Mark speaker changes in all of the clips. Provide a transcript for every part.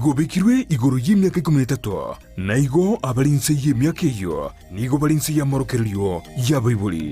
Speaker 1: Gobekirwe igoro y'emiaka ikomi na etato, na igo abare inse y'emiaka eyio nigo bare inse y'amorokererio y'abaibori.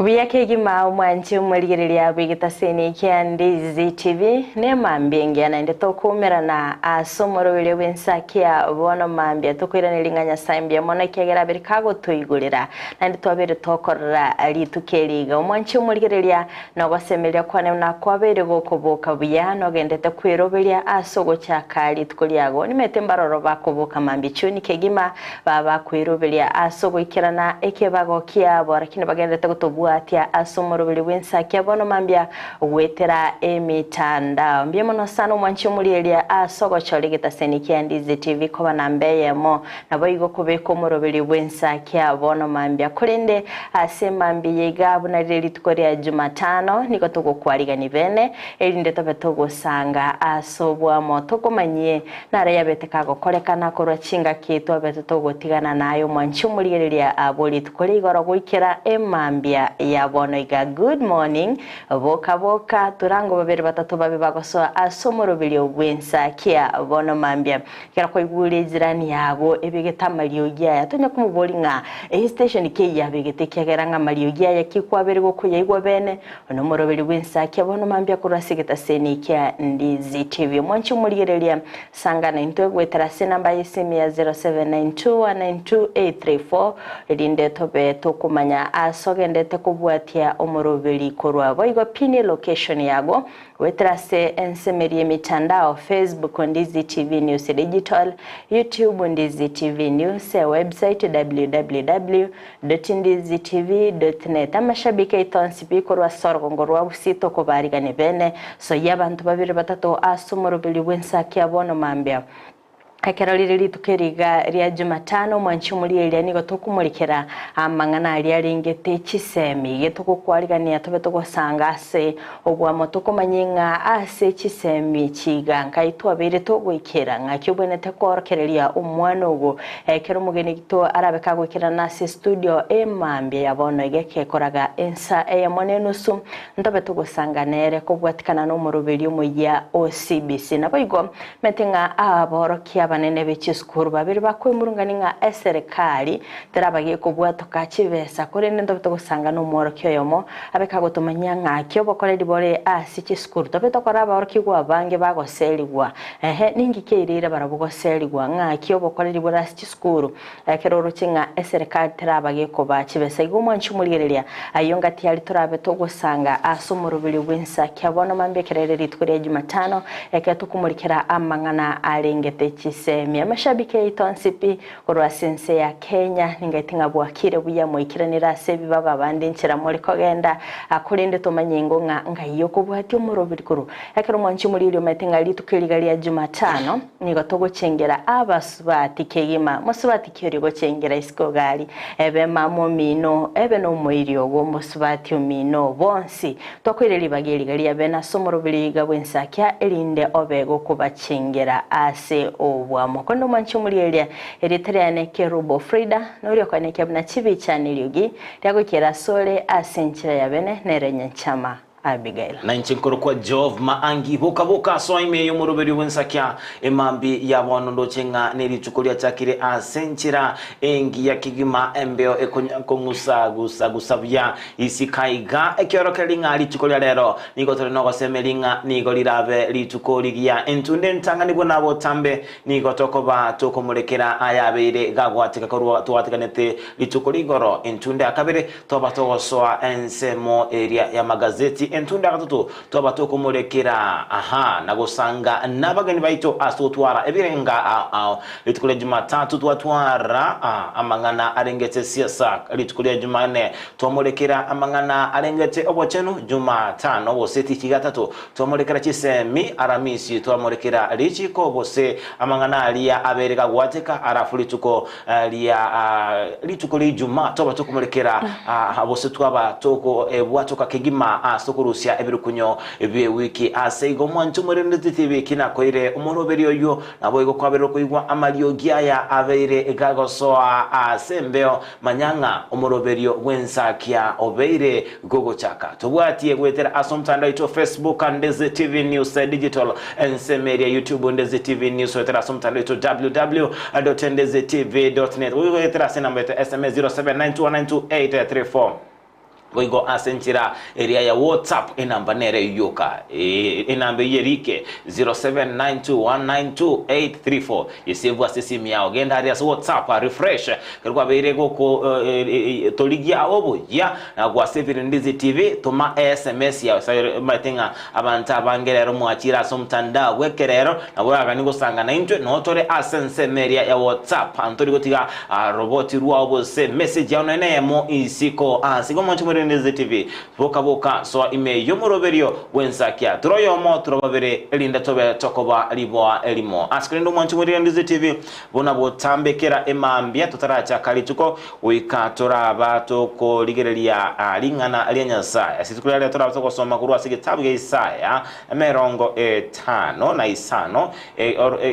Speaker 2: Buya kegima omwanche omorigereria bw'egetaseni kia Ndizi TV nemambia engiya naende tokoumerana ase omoroberio bw'ensa kia bono mambia tokoiraneria ng'a Nyasae mbuya mono ekiagera abere kagotoigorera naende twabeire tokorora rituko eri iga. Omwanche omorigereria Nogosemeria kwane buna kwabeire gokoboka buya, nogendete kweroberia ase ogochaka rituko riago. Nimete mbaroro bakoboka mambia chioni kegima, baba bakweroberia ase ogoikerana ekebago kiabo, lakini bagenderete gotobwatia ase omoroberi bw'ensakia bono mambia goetera emetandao. Mbuya mono sana omwanchi omorieria ase ogochora egetaseni kia Ndizi TV koba namba eyemo Naboigo kobeka omoroberi bw'ensakia bono mambia. Korende ase mambia eye iga buna rire rituko ria Jumatano, nigo togokwarigania bene, erinde tobe togosanga ase oboamo, tokomanyie nare yabete kagokorekana korwa chingaki twabete togotigana naye omwanchi omorigereria abwo rituko ria igoro goikera emambia ya bono iga. Good morning, boka boka, torango babere batato babe bagosoa ase omoroberio bw'ensakia bono mambia. Ekero kwaigure ejirani yago ebegete amariogi aya, tonya komoboria ng'a eye station ki eyio abegete ekiagera ng'a amariogi aya ki kwabere gokoyaigwa bene. Oyo nomoroberi bw'ensakia bono mambia korwa ase egetaseni kia Ndizi TV. Omwanche omorigereria, sangana intwe goetera ase enamba y'esimi ya 0792192834 erinde tobe tokomanya ase ogendete kobwatia omoroberi korwa. Boigo pin location yago Goetera ase ensemeri y'emitandao, Facebook, Ndizi TV News Digital, YouTube, Ndizi TV News, website, www.ndizitv.net. Amashabiki aito onsi pi korwa ase orogongo rwa Gusii tokobarigania bene. Soyia abanto babere batato ase omoroberi bw'ensakia bono mambia. Ekero rire rituko eri iga ria Jumatano, omwanchi omoria eria nigo tokomorikera amang'ana aria arengete chisemi. Iga togokwarigania tobe togosanga ase obwamo tokomanye ng'a ase chisemi echi iga nkai twabeire togoikera ng'aki obwenerete koorokereria omwana ogo. Ekero omogeni gito arabe kagoikerana ase estudio emambia ya bono iga ekekoraga ensa eyemo na enusu ntobe togosanga nere kobwatikana nomoroberio omoyia o CBC. Naboigo Manyete ng'a aborokia abanene be chisukuru babere bakwemurungania ng'a eserekari teraba gekobwatoka chibesa, korende ntobe togosanga nomworokia oyomo abe kagotomanyia ng'aki obokoreri bore ase chisukuru. Tobe tokora abaorokigwa abange bagoserigwa. Ehe, ninki kiairire barabwo goserigwa? Ng'aki obokoreri bore ase chisukuru? Ekero oroche ng'a eserekari teraba gekobaa chibesa igo omwanchi omorigereria, ayio ngati aria torabe togosanga ase omoroberio bw'ensakia bono mambia ekero ere rituko ria Jumatano, ekero tokomorikera amang'ana arengete chisemi. Amashabiki aito onsi pi korwa ase ense ya Kenya, ningaete ng'a bwakire buya moikeranire ase ebibago abande enchera more kogenda, korende tomanye ingo ng'a ngai okobwatia omoroberi korwa ekero omwanchi omorigereria omanyete ng'a rituko eri iga ria Jumatano, nigo togochengera abasubati kegima. Mosubati ki oria ogochengera isiko gari? Ebe mama omino, ebe nomoiri ogo, omosubati omino, bonsi twakoire ribaga eri iga riabe ase omoroberi iga bw'ensakia, erinde obe gokobachengera ase obwamo. Korende omwanchi omorieria, erieta riane Kerubo Frida, noria okoenekia buna chibicha neriogi riagoikera asore ase enchera ya bene, nere Nyanchama. Abigail.
Speaker 3: Na inche nkorokwa Jov Maangi, boka boka asoa ime y'omoroberio bw'ensakia emambi ya bono ndoche ng'a nerituko riachakire ase enchera engiya kegima embeo ekonya kong'usa gusa gusa buya isiko aiga ekiorokererio ng'a rituko ria rero nigo tore nogosemeria ng'a nigo rirabe rituko rigiya entunde entang'ani buna botambe nigo tokoba tokomorekera ayabeire gagwateka korwa twatiganete rituko rigoro entunde ya kabere Toba togosoa ensemo eria y'amagazeti. Entunda ya gatato twaba tokomorekera aha na gosanga nabageni baito ase gotwara ebirenga ao ao. Rituko ria Jumatatu twatwara amang'ana arengete siasa, rituko ria Jumanne twamorekera amang'ana arengete obochenu, Jumatano gose tichi gatato twamorekera chisemi, Aramisi twamorekera richiko gose amang'ana aria abeire gagwateka, alafu rituko ria rituko ria Ijumaa twaba tokomorekera gose twaba tokoebwatoka kegima ase okorusia ebirukunyo bi'ewiki. Ase igo mwanche omorende titibi ki nakoire omoroberi oyio, naboigo kwabeire okoigwa amariogi aya abeire gagosoa ase embeo, manya ng'a omoroberio bw'ensakia obeire gogochaka. Tobwatie goetera ase omotandao oito Facebook Ndezi TV News Digital, ensemo eria YouTube Ndezi TV News goetera ase omotandao oito www.ndezitv.net goetera ase enamba yaito SMS 0792192834 boigo ase enchera eria ya WhatsApp enamba nere yoka enamba eyio erike 0792192834 Yesevwe ase esimi yao, genda aria ase WhatsApp, refresh, ekero kwabeire goko torigia oboyia na gwasevire Ndizi TV, toma eSMS yao. Ase omanyete ng'a abanto abange rero mwachire ase omotandao bw'ekerero, nabo oraganie gosanga naintwe, noo tore ase ensemo eria ya WhatsApp. Ntori gotiga roboti rwao gose message yao nonya neyemo isiko ase igo mwanche more Ndizi TV. Boka boka, soa ime y'omoroberio bw'ensakia, tore oyomo, tore babere, erinde tobe tokoba riboa erimo. Ase korende omwancho bw'Eriandize TV, buna botambe kera emambia totarachaka rituko, goika toraba tokorigereria ring'ana ria Nyasae. Ase rituko riaria torabe togosoma korwa ase egetabu gia Isaya emerongo etano na isano,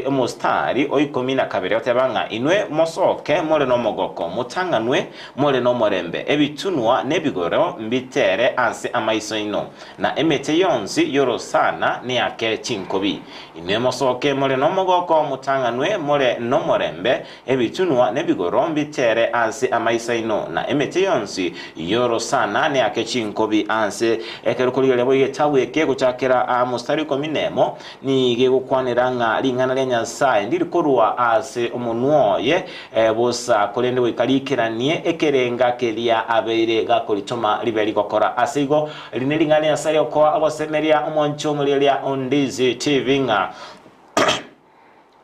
Speaker 3: omostari o ikomi na kabere, oteba ng'a, Inwe mosoke more nomogoko, motang'anwe More nomorembe, ebitunwa nebigoro mbitere ase amaiso aino, na emete yonsi y'orosana neake chinkobi. Inwe mosoke more nomogoko, motang'anwe more nomorembe, ebitunwa nebigoro mbitere ase amaiso aino, na emete yonsi y'orosana neake chinkobi. Ase ekero korigereria boigo egetabu eke gochakera aa mostari ikomi nemo, nigo egokwanera ng'a ring'ana ria Nyasae ndiri korwa ase omonwa oye, Bosa, korende goika riikeranie ekerenga keria abeire gakoritoma ribe rigokora. Ase igo, eri nering'ana ria Nyasae riokoa ogosemeria omwancho omoriaria o Ndizi TV ng'a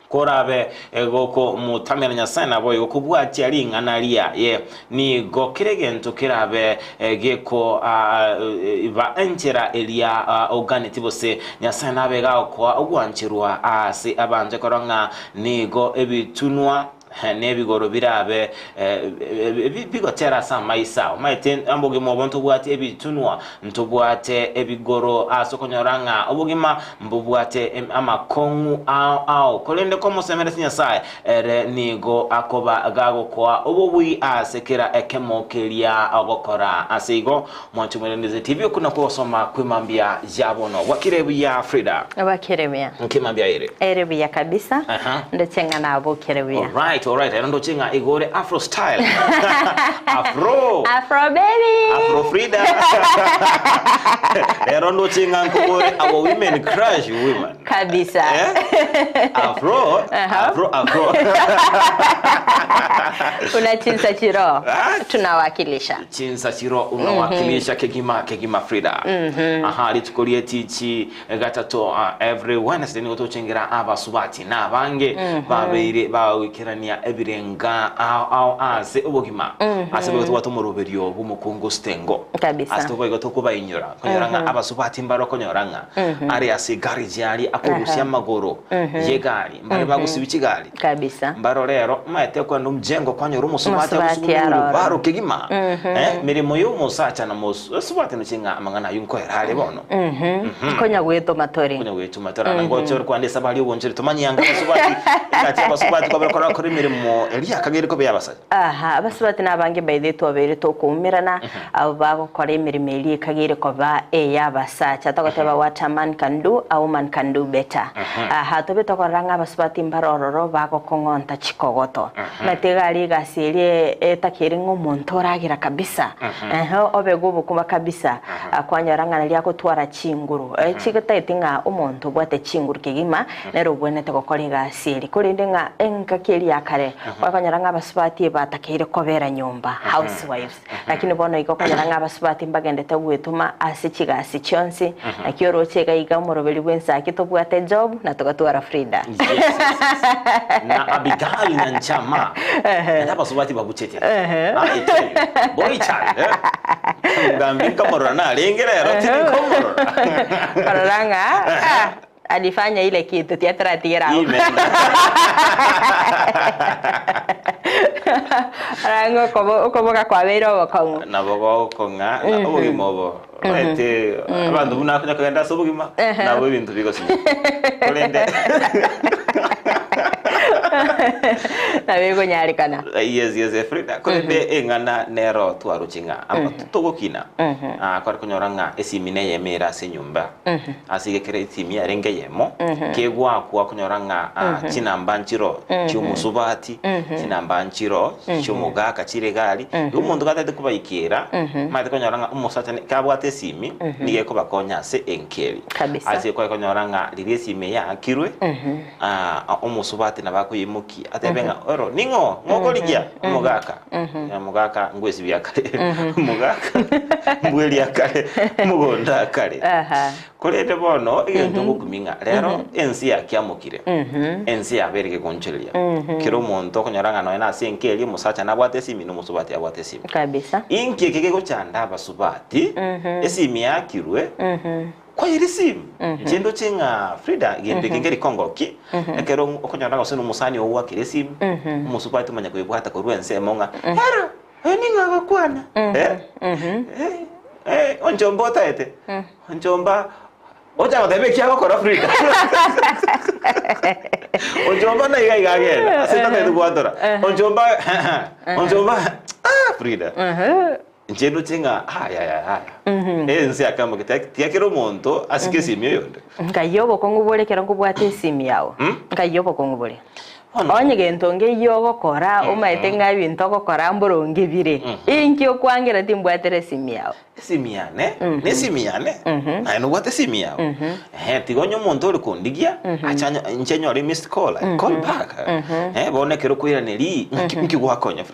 Speaker 3: korabe gokomotamera Nyasae naboigo kobwatia ring'ana riaye, nigo kera egento kerabe geko ba enchera eria oganeti bose Nyasae nabe gakoa ogwancherwa ase abanto ekero ng'a Nigo ebitunwa nebigoro birabe bigotera ase amaiso ao. Omanyete obogima obo ntobwate ebitunwa, ntobwate ebigoro ase okonyora ng'a obogima mbobwate amakong'u ao ao. Korende komosemeretie Nyasae, ere nigo akoba gagokoa obobui ase kera ekemo keria ogokora. Ase igo, mwanche mwerendeze TV okwo nakwo ogosoma kw'emambia ya bono. Bwakire buya Frida?
Speaker 2: Bwakire buya.
Speaker 3: Nki mambia ere?
Speaker 2: Ere buya kabisa.
Speaker 3: Aha.
Speaker 2: Ndoche ng'a nabokire buya.
Speaker 3: Alright, alright. Ero ndoche ng'a igo ore afro style. Afro.
Speaker 2: Afro baby.
Speaker 3: Afro Frida. Rero ndoche ng'a nkobore our women crush women.
Speaker 2: Kabisa.
Speaker 3: Eh? Afro,
Speaker 2: Aha.
Speaker 3: afro, afro.
Speaker 2: Una chinsa chiro.
Speaker 3: Ah.
Speaker 2: Tunawakilisha.
Speaker 3: Chinsa chiro unawakilisha kegima kegima Frida. Aha rituko rietichi Gatato, every Wednesday nigo tochengera abasubati na abange babeire bagoikerania ebirenga ao ao ase obogima ase boigo tobwate omoroberio bw'omokungu Stengo
Speaker 2: Kabisa.
Speaker 3: ase toboigo tokobainyora konyora ng'a abasubati mbare okonyora ng'a are ase egarage aria akorusia amagoro y'egari mbare bagosibia chigari
Speaker 2: Kabisa.
Speaker 3: mbaro rero omanyete okogenda omjengo kwanyora omosubati
Speaker 2: Omosubati
Speaker 3: agosubia
Speaker 2: aroro.
Speaker 3: omorubaro kegima eh, meremo ya omosacha na mosubati noche ng'a amang'ana ayio nkoera are bono
Speaker 2: Konya gwetoma tore.
Speaker 3: Konya gwetoma tore ana ngoche ore kwande esabari obonchore tomanye anga abasubati egati abasubati kwabera kora kore emeremo eria akagere kobe y'abasacha.
Speaker 2: Aha, abasubati nabange by the way twabeire tokoumerana abo bagokora emeremo eria ekagere koba ey'abasacha togoteba what a man can do a woman can do better. Aha. Aha tobe tokorora ng'a abasubati mbare ororo bagokong'onta chikogoto. Omanyete iga aria egasi eria etakeire ng'a omonto oragera kabisa, ehe obe gobokuma kabisa, kwanyora ng'a naria agotwara chinguru. Chigotageti ng'a omonto obwate chinguru kegima nere obwenerete gokora egasi eria. Korende ng'a engaki eria ya kare, kwakonyora ng'a abasubati batakeire kobera nyomba, housewives. Lakini bono igo okonyora ng'a abasubati mbagendete gwetoma ase chigasi chionsi, naki oroche iga iga omoroberi bw'ensaki tobwate Job na togatwara Frida.
Speaker 3: Yes, yes, yes. Na Abigail na Nchama. Naende abasubati babuchete. I tell you. Boy child, eh? Omogambi nkamorora narenge rero tindi nkomorora.
Speaker 2: Korora ng'a ah, alifanya ile kitu tiataratigera agwo.
Speaker 3: Amen.
Speaker 2: Orora ng'a okobo- okoboka kwabeire obokong'u.
Speaker 3: Nabo gokong'a na obogima obo omanyete abanto buna akonya kogenda ase obogima nabo ebinto bigosinya korende
Speaker 2: Nabo ekonyarekana.
Speaker 3: Yes, yes, Frida korende eng'ana nero twaroche ng'a ama togokina ah, kware konyora ng'a esimi neyemo ere ase enyomba Ase iga ekero esimi yarenge eyemo, kegwakwa okonyora ng'a ah, chinamba nchiro chi'omosubati, chinamba nchiro chi'omogaka chire egari, igo omonto gatagete kobaikera, omanyete konyora ng'a omosacha ne kabwate esimi, nigo ekobakonya ase enkeri.
Speaker 2: Kabisa.
Speaker 3: Ase kware konyora ng'a riria esimi eye yaakirwe, ah, omosubati nabo akoyeimokia, atebe ng'a oro ning'o? Ng'o okorigia? Omogaka. Omogaka ngwesibia kare, omogaka mbweria kare, omogondo kare.
Speaker 2: Aha.
Speaker 3: Korende bono egento ngokumia ng'a rero ense yakiamokire, ense yabeire gegonchoreria. Kera omonto okonyora ng'a nonya nase enka eria omosacha nabwate esimi na omosubati abwate esimi.
Speaker 2: Kabisa.
Speaker 3: Inki eke kegochanda abasubati, esimi yaakirwe, Kwaye risimu, inche ndoche ng'a Frida gento eke nkeri kongoki, ekero okonyora gose nomosani oo gwakire esimu, omosubati omanya koyebwata korwa ensemo ng'a ero oyo ning'o agokwana eh, eh, eh, onchomba otaete, onchomba ocha goteba eki agokora Frida onchomba na iga iga agenda ase ntatagete gwatora, onchomba onchomba ah Frida. Inche ndoche ng'a aya aya aya ense akamba tiga kera omonto asike esimi oyonde.
Speaker 2: Nkai obokong'u bore ekero nkobwate esimi yao? Nkai obokong'u bore?
Speaker 3: Bono
Speaker 2: Onye gento nkeiyo ogokora, omanyete ng'a ebinto ogokora mboronge bire, inki okwangera timbwatera esimi yao?
Speaker 3: Esimi yane na esimi yane naye nobwate esimi yao ehe tiga onye omonto ore kondigia ache anyo inche nyore emissed call I call back bono ekero okoiraneria nki nki gwakonya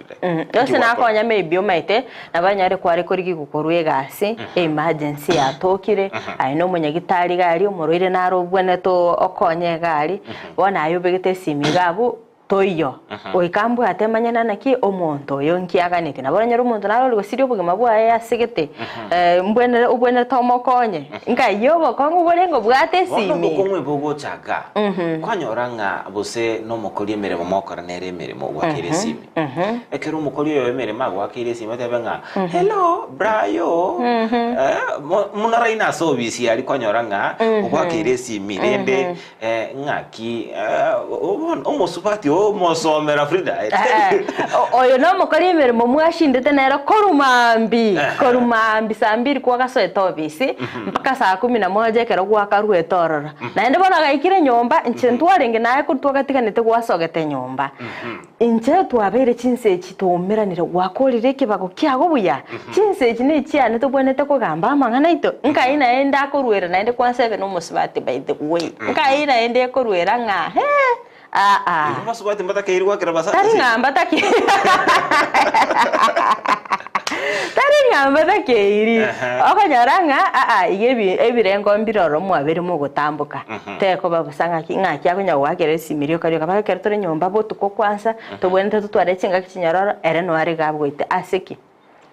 Speaker 2: Gose nakonya maybe omanyete nabo anyare kware korigigwa korwa egasi, emergency yatokire, aye na omonyagitari iga aria, omorwaire naro obwenerete okonye iga aria, bono aye obegete esimi iga abwo, toiyo. Goika mbwate manye na naki omonto oyo nki aganeti. Nabo oranyore omonto naro ore gosiria obogima bwaye ase gete, mbwenere obwenerete omokonye, nkai obokong'u bore ng'a obwate
Speaker 3: Bono
Speaker 2: esimi.
Speaker 3: obokong'u ebogocha iga, kwanyora ng'a gose nomokori emeremo mokora nere emeremo ogwakera esimi. Ekero omokori oyo emeremo agoakeire esimi otebe ng'a hello Brayo, eh, mo- buna raini ase obisi aria kwanyora ng'a ogwakeire esimi rende eh, ng'aki eh, obono omosubati omosomera Frida
Speaker 2: Eh, o- oyo nomokori emeremo mwashindete nere korwa maambia, korwa maambia saa mbiri kwagasoete obisi, mpaka saa kumi na moja ekero gwakaruete ororo. Naende bono agaikire nyomba, inche ntwarenge naye korwa twagatiganete gwasogete nyomba. Inche twabeire chinsa echi twaumeranire gwakorire ekebago kiago buya, chinsa echi nechiane tobwenerete kogamba amang'ana aito, nkai naende akoruera naende kwansebe nomosubati by the way, nkai naende ekoruera ng'a hee aa.
Speaker 3: Igo abasubati mbatakeiri goakera abasacha
Speaker 2: Tari
Speaker 3: esegi?
Speaker 2: ng'a mbatake tari ng'a mbatakeiri, okonyora ng'a aa iga ebi ebirengo mbire ororo mwabeire mogotamboka. Tekoba bosa ng'aki ng'aki akonya goakera esimi rioka rioka mpaka ekero tore nyomba botuko kwansa tobwenerete totware chingaki chinyororo ere noyo are iga abgoite ase ki?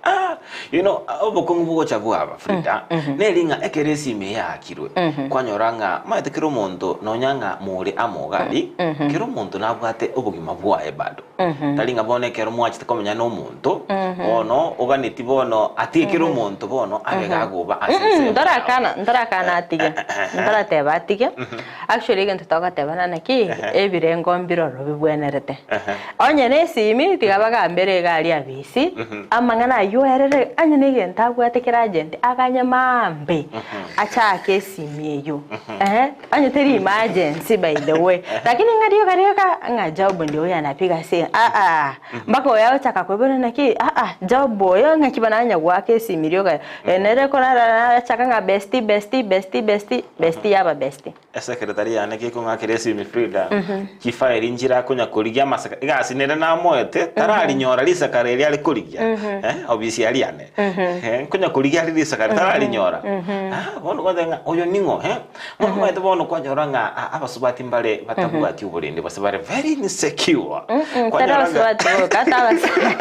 Speaker 3: Ah, you know, obokong'u bogocha bwaba Frida, neri ng'a ekero esimi eye yaakirwe, kwanyora ng'a omanyete kera omonto nonya ng'a more amo iga aria, kera omonto nabwate obogima bwaye bado. Tari ng'a bono ekero mwachete komenya na omonto, Bono oganeti bono atige kera omonto bono abe gagoba ase ensemo yao.
Speaker 2: Ntorakana ntorakana atige, ntorateba atige, actually egento togotebana naki, ebirengo mbiroro bibwenerete. Onye na esimi tiga bagambere iga aria abisi, amang'ana aywo erere onye na egento abwate kere urgent aganye maambia achake esimi eywo. Onye teri emergency by the way, lakini ng'a rioka rioka ng'a Job ndio huyo anapiga simu aa mpaka oyo agochaka koiborwa naki aa Job oyo ng'aki bono anya goaka esimi rioka nere korara achaka ng'a bestie bestie bestie bestie bestie yaba bestie.
Speaker 3: Esekretari yane gekong'akera esimi Frida, chifairi nchire akonya korigia amasaka egasi nere namoete tararinyora risakara erio are korigia eh, obisi aria yane eh, nkonya korigia are risakara tararinyora ah, bono goteba ng'a oyo ning'o eh. Bono omanyete bono kwanyora ng'a a- abasubati mbare batabwati oborendi gose bare very insecure.
Speaker 2: Tari
Speaker 3: Kwanyora ng'a
Speaker 2: abasubati boka, ata abasani.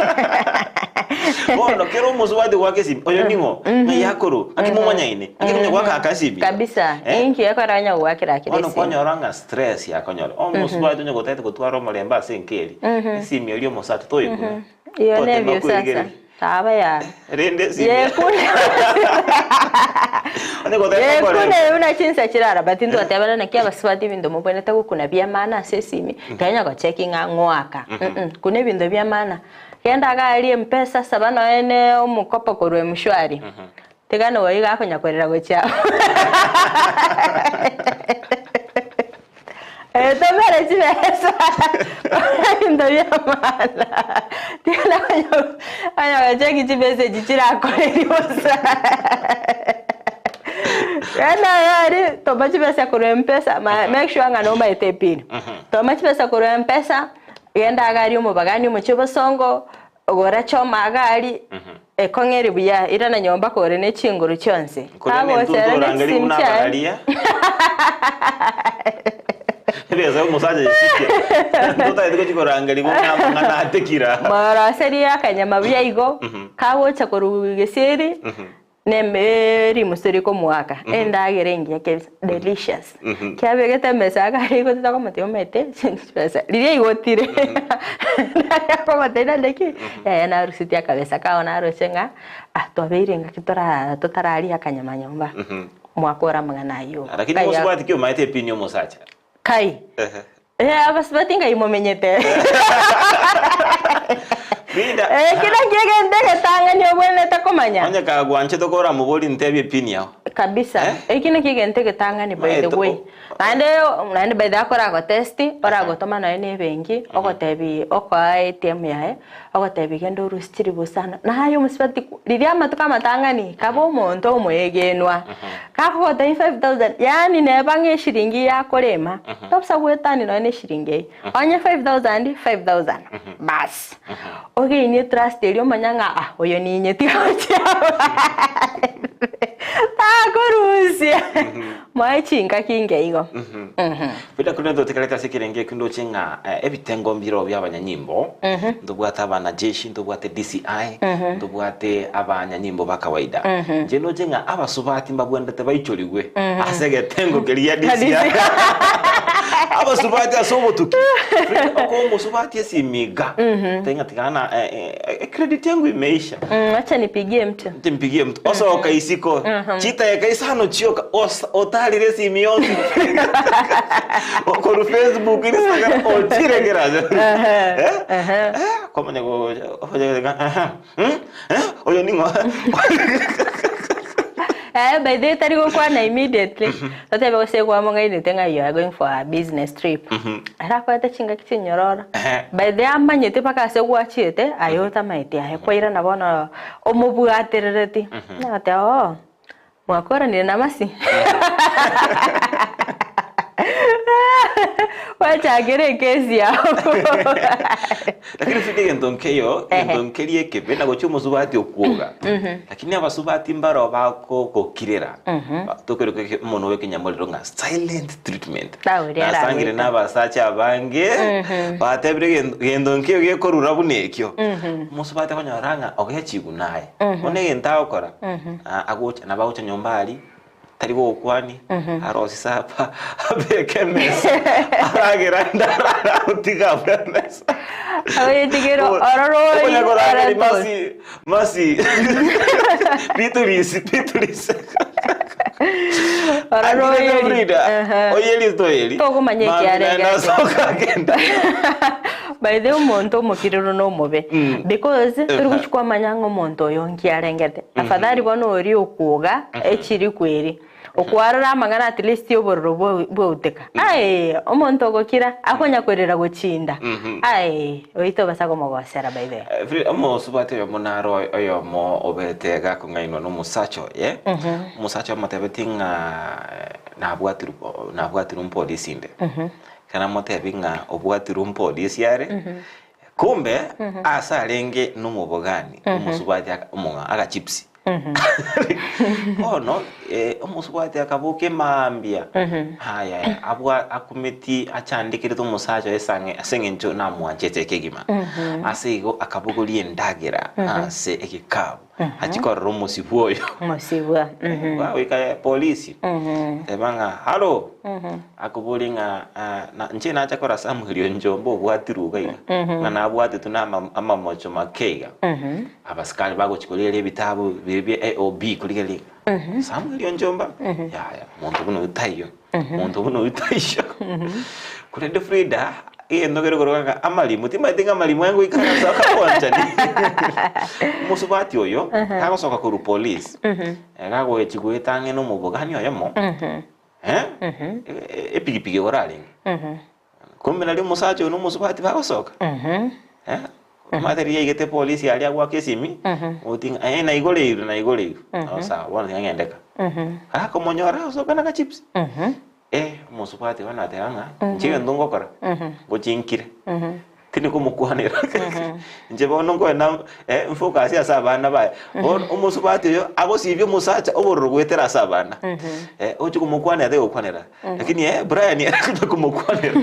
Speaker 3: bono kera omosubati goaka esimi, oyo ning'o? Ng'ai akorwa? Ng'aki momanyaine? Ng'aki konya goaka aka esimi?
Speaker 2: Kabisa.
Speaker 3: Eh?
Speaker 2: Inki ekero onya goakera akera
Speaker 3: Bono
Speaker 2: esimi.
Speaker 3: kwanyora ng'a stress yakonyora. Omosubati onye gotagete gotwara omorembe ase enka eria, esimi eria omosacha toyekuna.
Speaker 2: Iyo
Speaker 3: Totema
Speaker 2: nebio sasa.
Speaker 3: kwerigereria.
Speaker 2: Taba ya.
Speaker 3: Rende esimi.
Speaker 2: Yekune.
Speaker 3: Onye gotagete omorembe.
Speaker 2: Yekune buna chinsa chirara but intwatebana naki abasubati ebinto mobwenerete gokuna bia maana ase esimi, tonya gocheki ng'a ng'oaka kuna ebinto bia maana. Genda iga aria mpesa saba nonya ne omokopo korwa mshwari, tiga noyo iga akonya korera gochia abwo. Tomere chibesa ebinto bia maana, tiga onya gocheki chibesa echi chirakoreria bosa. Genda iga aria toma chibesa korwa mpesa make sure ng'a nomaete epin. Toma chibesa korwa mpesa. Genda iga aria omobagani omochie obosongo, gora choma iga aria, ekong'eri buya, irana nyomba kore ne chinguru chionsi.
Speaker 3: Korende intwe
Speaker 2: Kagochere ne
Speaker 3: ntorangeri
Speaker 2: chisimi
Speaker 3: buna
Speaker 2: chiaye.
Speaker 3: abararia. Ebesa y'omosacha yesikia. Ntotagete gochia korangeria buna amang'ana atekira.
Speaker 2: Moroserie akanyama buya igo, kagocha korwa gesieri, Neme rimusu rikomoaka endagera engiya kebisa delicious kiabegete emesa akare igotete akomotebia omanyete chibesa riria aigotire akomotebia naende ki yaya narusetie akabesa kao naroche ng'a ah twabeire ngaki tora totararia akanyama nyomba mwakora amang'ana aywo
Speaker 3: Lakini
Speaker 2: Kai
Speaker 3: mosubati ki omaete epini omosacha?
Speaker 2: Kai Eh, abasubati ngai momenyete.
Speaker 3: Frida.
Speaker 2: Eh, kera kiegento egetang'ani obwenerete komanya.
Speaker 3: Onye kagwanchete koramobori ntebie epini yao.
Speaker 2: Kabisa.
Speaker 3: Eh?
Speaker 2: Eki nakio egento egetang'ani by the
Speaker 3: Maete
Speaker 2: way.
Speaker 3: o-
Speaker 2: Naende naende by the way akoragotest, oragotoma nonya na ebenki, ogotebi okoa ATM yaye, ogotebi genda orusie chiribu isano. Naye omosubati riria amatuko amatang'ani, kaba omonto omoegenwa. Gakogotebia 5000, yaani neba ng'a eshiringi yakorema, tobusa goetania nonya na eshiringi eyio. Onye 5000, 5000, baas. Ogeinie trust eria omanye ng'a ah oyo ninye tiga gochia takorusia. Moe chingaki inke igo.
Speaker 3: Frida korende totigarete ase ekerengo ekio ndoche ng'a ebitengo mbireo bia abanyanyimbo, ntobwate abanajeshi, ntobwate DCI, ntobwate abanyanyimbo ba kawaida. Inche ndoche ng'a abasubati mbabwenerete baichorigwe ase egetengo keria gia DCI. Abasubati ase obotuki. Frida okoa omosubati esimi iga, tari ng'a tiga na ecredit yangu imeisha.
Speaker 2: Wacha nipigie mtu.
Speaker 3: Timpigie mtu. Osoka isiko. Chidakika isano chioka osa- otarire esimi yonsi. Okoru Facebook, Instagram, ochire kera ase. Eh? Eh, kwamanya go- hmm? Eh, oyo ning'o?
Speaker 2: Eh, by the way, tari gokwana immediately. Totebe gose kwamong'ainete ng'a you are going for a business trip. Arakorete chingaki chinyororo. By the way, amanyete mpaka ase gwachiete, aye otamaeti aye kwairana bono omobwaterereti. Nagateba oo, mwakoranire na Mercy? Gwachakera ekesi yao.
Speaker 3: Lakini Frida egento nkeyo, egento nkeria ekebe na gochia omosubati okwoga. Lakini abasubati mbaro bagogokirera. Tokoiroka omonwa bwa ekenyamorero ng'a silent treatment.
Speaker 2: Tauri
Speaker 3: Nasangire
Speaker 2: aragoita.
Speaker 3: na abasacha abange, batebire egento gento nkeiyo gekorura buna ekio. Omosubati akonyora ng'a ogechigwa naye. Bono egento agokora, agocha nabo agocha nyomba aria, tari gogokwania, arosie sapa, abeke emesa, aragere aende arare agotiga abwo emesa.
Speaker 2: Agoyetigera ororo ori
Speaker 3: Okonya korangeri
Speaker 2: ororo.
Speaker 3: masi masi biturisi biturisi.
Speaker 2: Ororo
Speaker 3: Akirete
Speaker 2: oyeri.
Speaker 3: Frida.
Speaker 2: Ehe.
Speaker 3: Oyeri toyeri.
Speaker 2: Tokomanya
Speaker 3: Mambia
Speaker 2: ekiarenge
Speaker 3: naende asoka agenda.
Speaker 2: By the way omonto omokirero na omobe because tori gochia kwamanya ng'a omonto oyo nki arengete. Afadhali bono oria okwoga echiriku eri. Okwarora amang'ana at least obororo bwauteka. Aye omonto ogokira akonya korera gochinda. Aye oyio tobasa komogosera by the way.
Speaker 3: Frida, omosubati oyomo naro oyomo obete gakong'ainwa nomosacha oye, omosacha omotebetie ng'a nabwatirwe nabwatirwe mpolisi inde. Ekero amotebi ng'a obwatirwe mpolisi are, kumbe ase arenge nomobogani, omosubati aka omong'a agachipsi. Bono omosubati akaboka emambia, ayaya abwa akumeti achandekerete omosacha oye esang'e ase eng'encho namwanchete kegima. Ase igo akabogoria endagera ase egekabu, achie korora omosibwa oyo.
Speaker 2: Omosibwa.
Speaker 3: Goika polisi, teba ng'a hallo, akoboria ng'a na inche nacha korora Samuel Onchomba obwatirwe iga iga, ng'a nabwatetwe na ama amamocho make iga. Abasikari bagochia korigereria ebitabu biria bia AOB korigereria Samuel Onchomba yaya monto buna oyio taiyo monto buna oyio taiyo korende Frida egento kere korwa ng'a amarimo timanyeti ng'a amarimo aya ngoika ase akabwanchani omosubati oyo kagosoka korwa police gagochia goeta ang'e na omobogani oyomo epikipiki igoro arenge Kumbe nario omosacha oyo na omosubati bagosoka. Eh, omanyete riria aigete polisi aria agoaka esimi, oti ng'a eh naigoreirwe naigoreirwe. Oh sawa bono tiga ng'ende ka. Gakomonyora agosoka na agachips. Eh, omosubati bono ateba ng'a inche egento ngokora, ngochinkire. Tindi komokwanera. Inche bono nkoenda eh mfocus ase abana baye. Bono omosubati oyo agosibia omosacha obororo goetera ase abana. Eh oche komokwanera tari gokwanera. Lakini eh Brian arakonya komokwanera.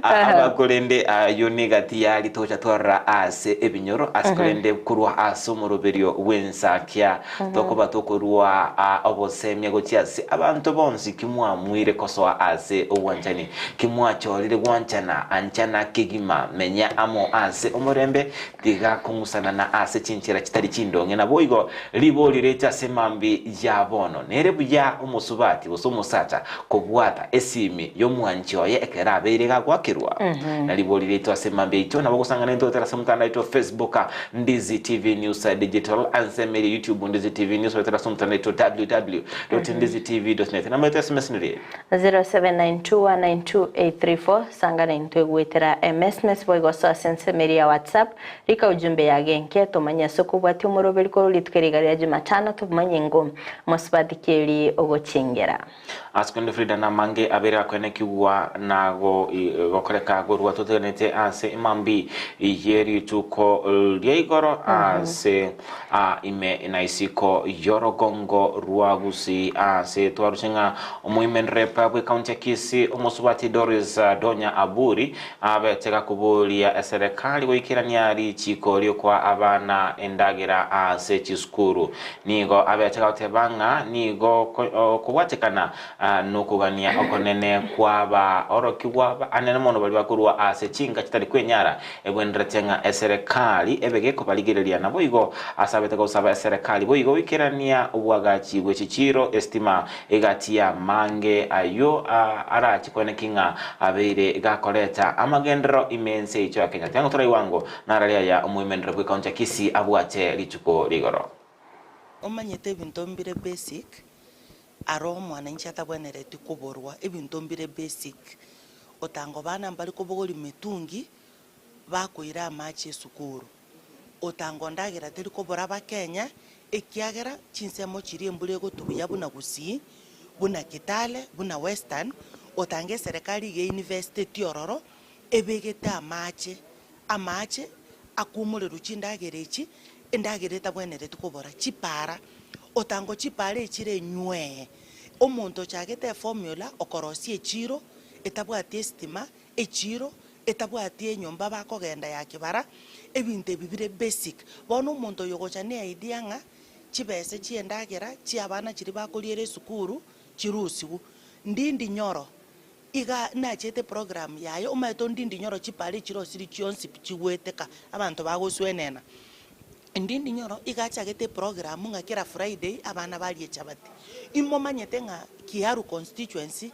Speaker 3: Abakorende ayio negati ya ritocha twarora ase ebinyoro ase korende korwa ase omoroberio bw'ensakia Tokoba tokorua obosemia gochia ase abanto bonsi ki mwamuire kosoa ase obwanchani, ki mwachorire gwanchana, anchana kegima, menya amo ase omorembe, tiga kong'usanana ase chinchera chitari chindong'e. Naboigo ribori riaito ase mambia ya bono, nere buya omosubati gose omosacha kobwata esimi y'omwanchi oye ekero abeire gagwakerwa? Na ribori riaito ase mambia yaito nabo gosang'ana intwe goetera ase omotandao oito o Facebook, Ndizi TV News Digital, ansemo eria YouTube Ndizi TV News goetera ase omotandao oito www.ndizitv.net. Namba yaito ya SMS neri
Speaker 2: 0792192834 Sangana intwe goetera emesmes boigo soa ase ensemo eria ya WhatsApp rika ujumbe ya genke tomanye ase okobwatia omoroberi korwa rituko eriga ria Jumatano tobomanye ng'o mosubati ki eri ogochengera.
Speaker 3: Ase korende Frida namange abeire akoenekigwa na gokoreka gorwa toteganete ase emambi ye rituko ria igoro ase ime na isiko y'orogongo rwa Gusii ase twaruche ng'a omoimen rep bw'ekaunti ya Kisii omosubati Doris Donya Aburi abete gakoboria eserekari goikerania richiko riokoa abana endagera ase chisukuru. Nigo abeche goteba ng'a nigo okobwatekana nokogania okonene kw'abaorokigwa anene mono baria bakorua ase chinka chitari kwenyara, egwenerete ng'a eserekari ebe gekobarigereria. Naboigo ase abete gosaba eserekari boigo goikerania obwagachi bwe chichiiro, esitima, egati y'amange ayio arache koeneki ng'a abeire gakoreta amagenderero ime ense yaito ya Kenya. Tiga toraigwa Narari aya omoimenero bw'ekaunti ya Kisii abwate rituko rigoro.
Speaker 4: Omanyete ebinto mbire basic, aro omwananchi atabwenereti koborwa, ebinto mbire basic. Otanga abana mbare kobogoria mitungi, bakoira amache esukuru. Otanga ondagera teri kobora abakenya, ekiagera chinsemo chiria embura egotwa buya buna Gusii, buna Kitale, buna Western, otanga eserekari iga einvesteti ororo, ebegete amache, Amache akumorerwe chindagera echi, endagera etabwenereti kobora, chipara, otango chipara echire enywee. Omonto ochagete eformula okorosia echiro etabwati estima, echiro etabwati enyomba bakogenda ya kibara, ebinto ebi bire basic. Bono omonto oyo ogocha ne idea ng'a chibese chia endagera chia abana chiria bakoriera esukuru chirusigwe. Ndindi nyoro. Iga nachete eprogram yaye, omanyete ondindi nyoro chipara echire osiri chionsi pi chigweteka, abanto bagoswenena. Ndindi nyoro iga achagete eprogram ng'a kera Friday abana barie echabati. Imomanyete ng'a Kiharu constituency,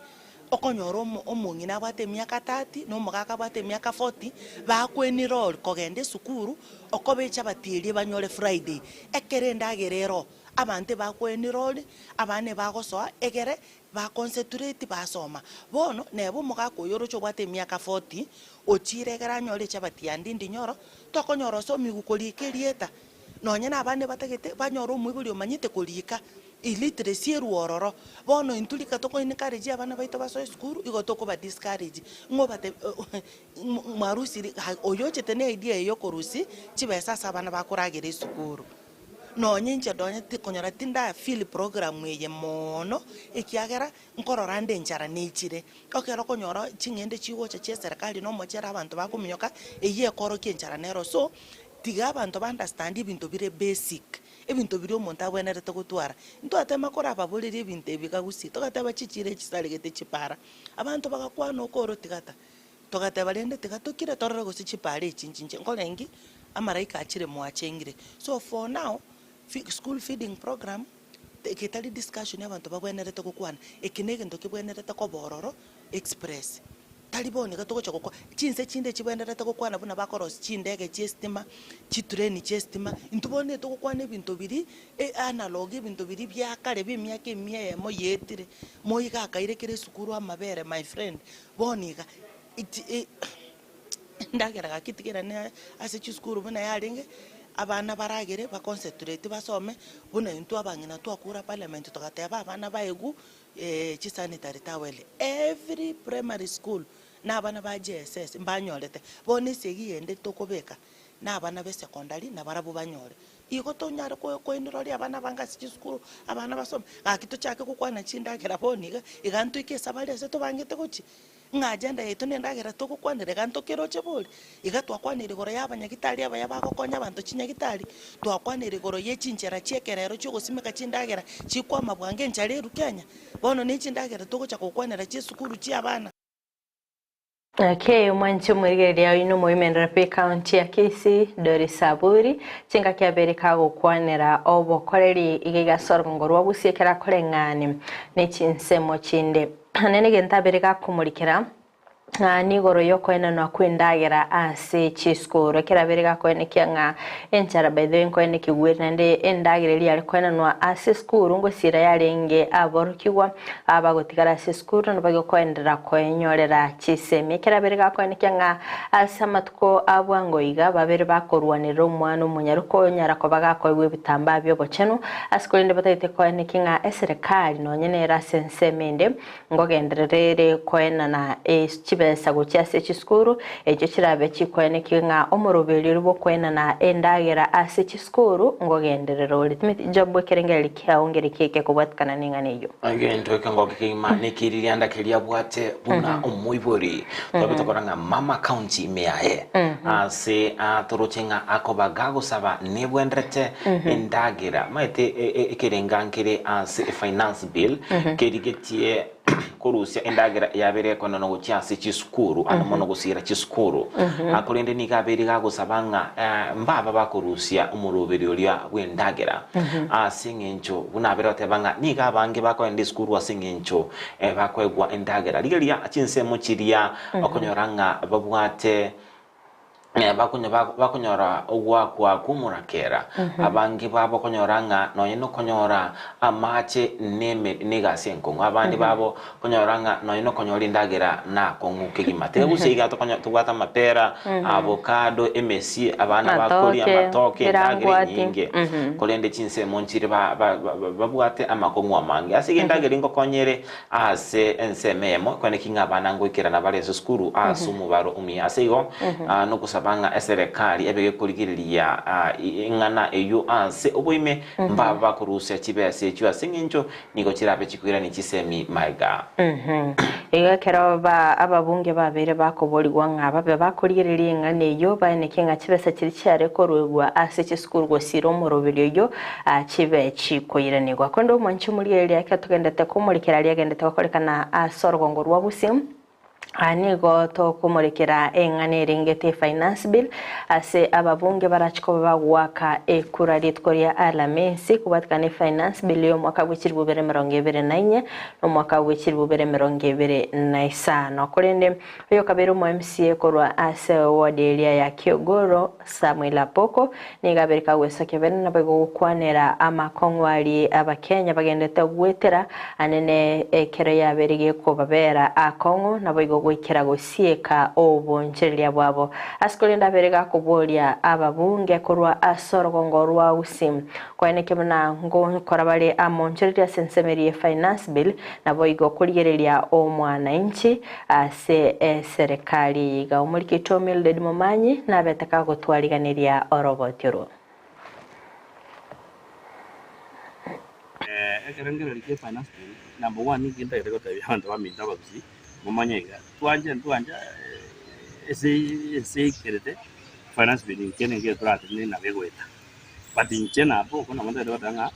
Speaker 4: okonyora omo omong'ina abwate emiaka 30 na omogaka abwate emiaka 40, bakoenroll kogenda esukuru, okoba echabati eria banyore Friday. Ekero endagera ero, abanto ebakoenroll, abana ebagosoa egere Ba concentrate basoma. Bono neba omogaka oyo oroche obwate emiaka 40, ochiire ekero anyore echabati ya ndindi nyoro, tokonyora osomigwe korika erieta. Nonye na abande batagete banyore omoibori omanyete korika, illiteracy erwe ororo. Bono intwe rika toko encourage abana baito basoe esukuru, igo tokoba discourage. Ng'o obatebi mwarusiri oyo ochete na idea eye yokorusia chibesa ase abana bakoragera esukuru. Nonye inche nonye tikonyora tinda feel program eye moono, ekiagera nkorora nde enchara nechire. Ekero okonyora ching'ende chigocha chia eserekari na omochere abanto bakominyoka, eywo ekorokia enchara nero. So, tiga abanto ba understand ebinto bire basic, ebinto biria omonto abwenerete gotwara. Ntwatema korababoreria ebinto ebi iga gusii, togateba chichiro echi chisaregete chipara, abanto bagakwana okoro tiga ta. Togateba rende tiga tokire torore gose chipara echi nchinche nkorengi amaraika achire mwachengire. So for now, school feeding program eke tari discussion abanto babwenerete gokwana, eke na egento kebwenerete koba ororo express. Tari bono iga togocha gokwa chinse chinde chibwenerete gokwana buna bakorosia chindege chia estima, chitrain chia estima, intwe bono etogokwana ebinto biria analog ebinto biria bia kare bia emiaka emia eyemo yaetire, moiga akaire kera esukuru amabere my friend. Bono iga, endagera gaki tigerane ase chisukuru buna yarenge, abana baragere ba concentrate basome, buna intwe abang'ina twakure parliament togateba abana baegwe chi sanitary towel every primary school na abana ba JSS mbanyorete. Bono esegi eyende tokobeka na abana ba esecondary nabarabwo banyore. Igo tonyare koenroria abana abange ase chisukuru, abana basome, gaki tochake gokwana chindagera bono iga, iga ntoike esabari ase tobangete gochia, ng'a agenda yaito na endagera togokwanera iga ntokeroche bori? Iga twakwanire igoro ya abanyagitari abaya bagokonya abanto chinyagitari, twakwanire igoro ye chinchera chia ekerero chia ogosimeka chindagera chikwama bwango enchara erwe Kenya, bono ne chindagera togocha gokwanera chia esukuru chia abana.
Speaker 2: Naki omwanche omorigereria oino omoimenera bw'ecounty ya Kisii Doris Aburi chingaki abere kagokwanera obokoreri iga iga ase orogongo rwa Gusii ekero akoreng'ani ne chinsemo chinde. Naende egento abere gakomorikera ng'a nigoro yokoenanwa kw'endagera ase chisukuru. Ekero abere gakoenekia ng'a enchara by the way nkoenekigwe naende endagera eria yare koenanwa ase esukuru ngosira yarenge aborokigwa Abagotigara ase esukuru nabo bagokoenderera koenyorera chisemi. Ekero abere gakoenekia ng'a ase amatuko a bwango iga babere bakorwanerera omwana omonyaroka onyara koba gakoegwa ebitambaa bi'obochenu ase korende batagete koenekia ng'a eserekari nonye nere ase ensemo ende ngogenderera ere koenana chibesa gochia ase chisukuru echio chirabe chikoenekiwe ng'a omoroberio oria bw'okoenana endagera ase Sukuru ngogenderera ore. Timothy Job ekerengererio kiao ngerekio eke kobwatikana neng'ana eyio.
Speaker 3: Egento eke ngoki kegima nekiririanda keria abwate buna omoibori twabe tokora ng'a mama county ime yaye ase atoroche ng'a akoba gagosaba nebwenderete endagera maete ekerenga nkere ase finance bill kerigetie korusia endagera yabere ekonena gochia ase chisukuru, ande mono gosiira chisukuru. Ah, Korende nigo abeire gagosaba ng'a eh, mbaba bakorusia omoroberi oria bw'endagera ase eng'encho buna abere goteba ng'a nigo abange bakoenda esukuru ase eng'encho eh, bakoegwa endagera. Rigereria chinsemo chiria okonyora ng'a babwate Bakonyora ogoakwa kw'omorakera, abange babo okonyora ng'a nonya nokonyora amache negasi enkong'u, abande babo okonyora ng'a nonya nokonyora endagera nakong'u kegima. Tiga gose iga tobwate amapera, avocado, emesie, abana bakoria amatoke, endagera enyinge, korende chinsemo nchire babwate amakong'u amange. Ase igo endagera ingokonyere Ase ensemo eyemo, kwaneki ng'a abana ngoikerana bare ase esukuru ase omobaro omuya. Ase igo, nogosaba ng'a eserekari ebe gekorigereria ing'ana eyio ase oboime, mbabe bakorusia chibesa echio ase eng'encho nigo chirabe chikoirania chisemi magega.
Speaker 2: Igo ekero ababunge babeire bakoborigwa ng'a babe bakorigereria ing'ana eyio, baenekie ng'a chibesa chiria chiare koruegwa ase chisukuru gosiira omoroberio oyio, chibe chikoiranigwa. Korende omwanche omorigereria ekero togenderete komorikera aria agenderete gokorekana ase orogongo rwa Gusii. Aa nigo tokomorekera eng'ana erengete efinance bill ase ababunge barache koba bagoaka ekura rituko ria Alamisi kobwatikana efinance bill y'omwaka bwe chilifu bibere emerongo ebere na inye na omwaka bwe chilifu bibere emerongo ebere na isano. Korende oyokabere omo MCA korwa ase ward eria ya Kiogoro Samuel Apoko nigo abere kagwesokia bene naboigo gokwanera amakong'u aria Abakenya bagendete goetera anene ekero yabeire gekobabera akong'u naboigo goikera gosieka obonchereria bwabo. Ase korende abere gakoboria ababunge korwa ase orogongo rwa Gusii koenekia buna ngokora bare amonchereria ase ensemo eria ye Finance Bill naboigo korigereria omwananchi Ase eserekari eye iga omorikito Mildred Momanyi nabete kagotwariganeria oroboti orwo.
Speaker 5: Ekerengererio kia finance bill, number one ninki ntagete gotebia abanto baminto abagusii, momanye iga, twanje ntwancha ase ense eikerete finance bill inche ninki toratenene nabo egoeta. But inche nabo okwo nabo ntagete goteba ng'a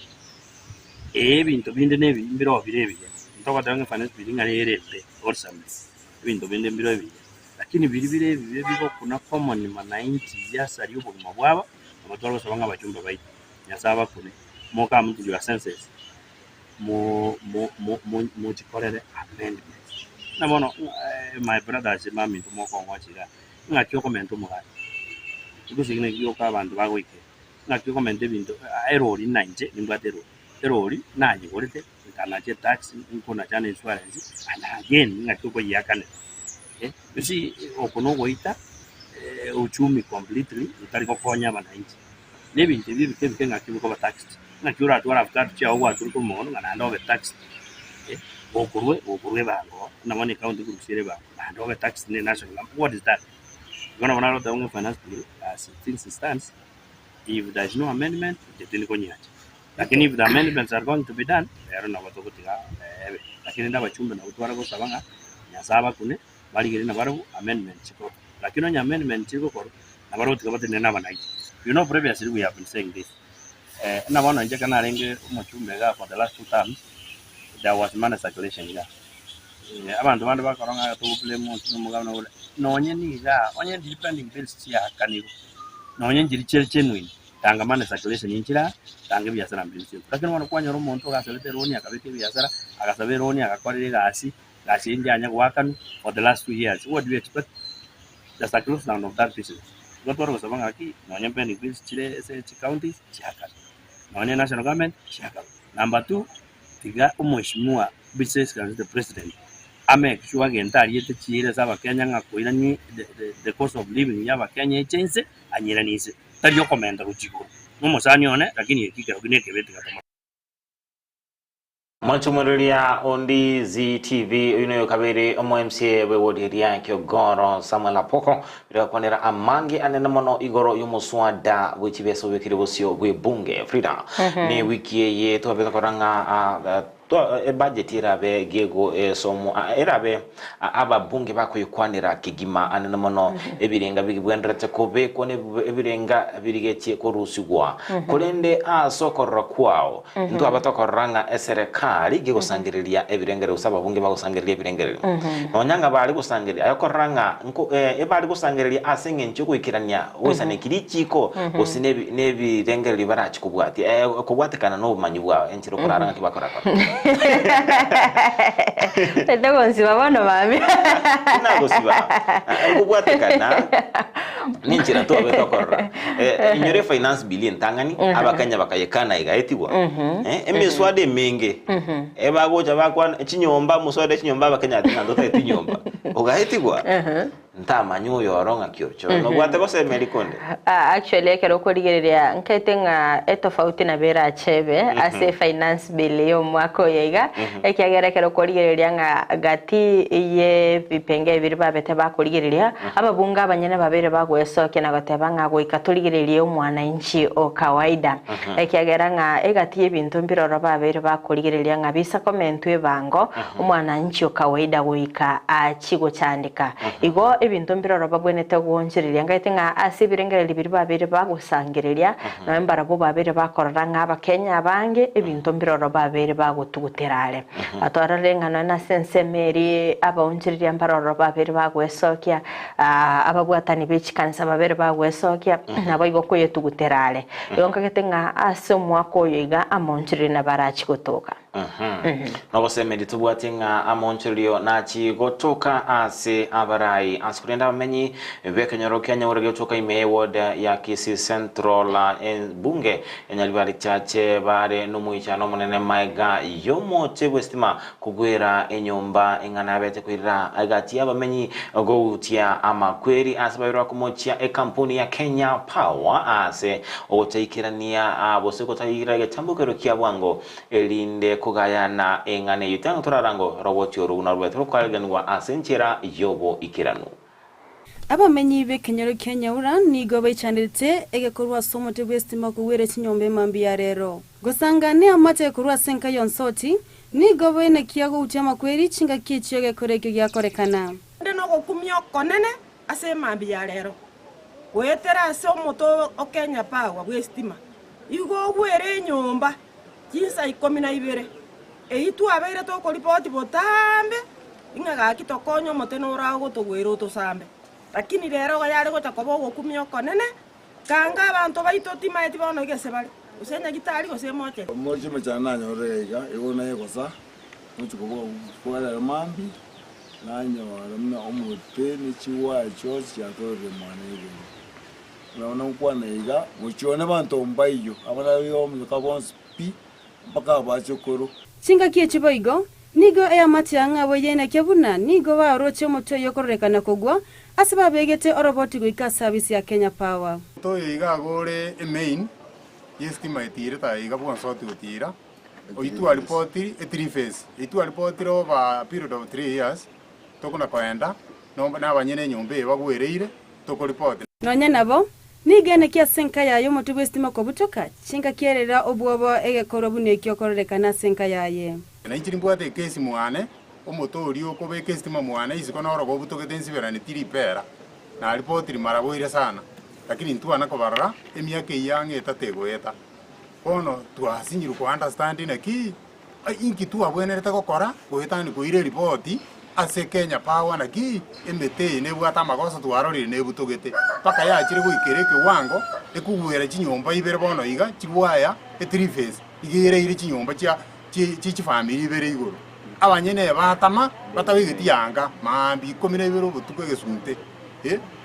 Speaker 5: ee ebinto binde na ebi mbiroo bire ebiya, ntogoteba ng'a finance bill ng'a nere embe or something, ebinto binde mbiroo ebiya, lakini biria bire ebibe bigokuna common mwananchi biasaria obogima bwabo, nabo tware gosaba ng'a abachumba baito, Nyasae abakune, mo come to your senses, mo mo mo mo mochikorere amendments. Buna bono my brothers baminto mokong'ocha igaa, ng'aki okomenta omogati? Gose naki gioka abanto bagoikera? Ng'aki okomenta ebinto erori na inche nimbwate erori, erori nanyegorete nkanacha etax, nkonacha na insurance and again ng'aki okoyiakanera eh. You see oko nogoita uchumi completely otari gokonya abananchi. Na ebinto ebi ebike ebike ng'aki bikoba taxed, ng'aki oratware avocado chiago gwature korwa mogondo ng'a naende obe taxed eh, gokorwa gokorwa ebango buna bono ecounty ekorusia ere ebango naende obe taxed na enational government, what is that? Igo nabo naroteba ng'a finance bill as things stands if there is no amendment inche tindi konyiacha lakini if the amendments are going to be done ero nabo togotiga ebe. Lakini rende abachumbe nabo tware gosaba ng'a Nyasae abakune barigererie nabarabwo amendment chikorwa. Lakini onye amendment chiri gokorwa nabarabwo tiga batenene na abanainchi. You know previously we have been saying this buna bono inche ekero narenge omochumbe igaa for the last two terms there was money circulation igaa. Abanto bande bakora ng'a togo blame onsi na omogabana ore, nonye nigaa onye ndiri pending bills chiakanirwe, nonye nchiri chire genuine, tanga money circulation inchire aa, tanga ebiasara mbiri bisibe. Lakini bono kwanyora omonto ogasabete eloan akabeka ebiasara, agasaba eloan agakorera egasi, egasi eyio yanya goakanwa for the last 2 years, what do you expect? Just a close down of that business. Igo tware gosaba ng'aki nonye pending bills chire ase chicounties chiakanwe, nonye national government chiakanwe. Number two, Tiga omweshimiwa Mrs. The President amake sure agento ariete chiira ase abakenya ng'a koirani the cost of living ya abakenya eche inse anyiranie inse. Tari okomenta gochia igoro. Nomosani one lakini eki ekerogo nekebe tiga tomorore.
Speaker 3: Mochumururia ondi ZTV oyu noyo kabere omo MCA bwe ward eria Kiogoro Samuel Apoko Bigakwanera amange anene mono igoro y'omoswada bwe chibesa obekire bosio bwe bunge. Frida, ne wiki eye twabete korora ng'a ebudget erabe gego esomo erabe ababunge bakoyekwanera kegima anene mono ebirenga bigibwenderete kobekwa ne ebirenga birigetie korusigwa. Korende ase okorora kwao ntwaba tokorora ng'a eserekari gegosangereria ebirengererio gose ababunge bagosangereria ebirengererio. Nonya ng'a bare gosangereria, aye okorora ng'a nko ebare gosangereria ase eng'encho y'ogoikerania goisaneki richiiko gose nebi nebirengererio barachi kobwatia kobwatekana nobomanyi bwao enchera okorara ng'aki bakorakora.
Speaker 2: Omanyete gonsiba bono mambia.
Speaker 3: Tinagosiba, nkobwatekana Nenchera twabe tokorora. Eh, inyora efinance bill entang'ani, abakenya bakayekana igaetigwa. Eh, emiswada emenge. Ebagocha bakwana chinyomba, moswada echinyomba abakenya ati ng'a ntotagete chinyomba. Ogaetigwa. Ntamanya oyo oro ng'aki oroche. Nobwate gosemeria konde?
Speaker 2: Ah, actually ekero okorigereria nkaete ng'a etofauti nabo erache ebe ase efinance bill ya omwaka oyo iga, ekiagera ekero okorigereria ng'a gati ye ebipengee biria babete bakorigereria, Ababunge abanyene babere bagwesokia na goteba ng'a goika torigererie omwananchi o kawaida, ekiagera ng'a egati y'ebinto mbiroro babeire bakorigereria ng'a bisa komentwa ebango, omwananchi o kawaida goika achie gochandeka. Igo. ebinto mbiroro babwenerete goonchoreria. Ngaete ng'a ase ebirengererio biria babeire bagosangereria, nonya mbarabwo babeire bakorora ng'a Abakenya abange ebinto mbiroro babeire bagotugutera are. Twarorire ng'a nonya nase ensemo eria abaonchoreria mbaroro babeire bagoesokia, ababwatani be chikanisa babeire bagoesokia, naboigo koyetugutera are. Igo nkagete ng'a ase omwaka oyo iga amaonchoreria nabo arachie gotoka.
Speaker 3: Nogosemeria tobwate ng'a amaonchorerio nachie gotoka ase abarai ase korende abamenyi b'ekenyoro kia Nyaura gegotoka ime y'eward ya Kisii Central ebunge ya Nyaribari Chache bare nomoichano omonene maega y'omote bw'esitima kogwera enyomba eng'ana yabete koirera egati y'abamenyi goutia amakweri ase babere bakomochia ekampuni ya Kenya Power ase ogotaikerania gose gotaira egetambokero kia bwango erinde kogayana eng'ana eyio. Tanga torarango roboti oru buna robete rokoareganigwa ase enchera y'oboikeranu.
Speaker 6: Abamenyi b'ekenyoro kia Nyaura nigo baichanderete egekorwa ase omote bw'esitima kogwera chinyomba emambia ya rero. Gosanga neamate korwa ase enka y'onsoti, nigo baenekia goutia amakweri chingaki echio egekora ekio giakorekana.
Speaker 7: Inde nogokumia okonene ase emambia ya rero, goetera ase omote o Kenya Power bw'esitima, igo ogwere enyomba chinsa ikomi na ibere, eyio twabeire tokoripoti botambe ng'a gaki tokonye omote noro agotogwera otosambe. Lakini rero igo yare gocha koba ogokumia okonene, kanga abanto baito timaeti bono gese bare, gose nyagitari gose emocheri.
Speaker 8: Omochie emechando nanyorire iga, igo nayegosa, ngochia koboka kwarera mambia, nanyora buna omote ne chiwaya chionsi chiatorire mwane igoro. Buna bono ngokwana iga, gochia one banto mbaiyo, abana omonyoka bonsi pi, mpaka abachokoro.
Speaker 6: Chingaki echi boigo, nigo eamate ya ng'a boyenekia buna nigo baroche omotwe oyio okororekana kogwa ase babegete oroboti goika ase abisi ya Kenya Power.
Speaker 9: Omonto oyo iga agore emain yesitima etiirete aye iga bwonsoti gotiira, oyio twaripotiri ethree phase, eyio twaripotire over a period of 3 years, tokona koenda na abanyene enyomba eye bagwereire, tokoripoti.
Speaker 6: Nonya nabo, nigo eneki ase enka yaye omotwe bw'esitima kobutoka, chingaki erera obwobo egekorwa buna ekio okororekana ase enka yaye.
Speaker 9: Na inche nimbwate ekesi mwane, omote oria okobeka esitima mwane isiko noro gobutogete nsiberane tiripera, naripotiri mara boire sana, lakini ntwana kobarora emiaka eyio ang'e etato egoeta. Bono twasinyirwe ko understand naki inki twabwenerete gokora goetani koira eripoti ase Kenya Power naki emete eye nebwate amagoso twarorire nebutogete mpaka yachire goikera ekewango ekogwera chinyomba ibere bono iga chigwaya ethree phase iga ereire chinyomba chia chie chifamiri ibere igoro. Abanyene batama batabegeti yanga maambia ikomi na ibere obotuko egesunte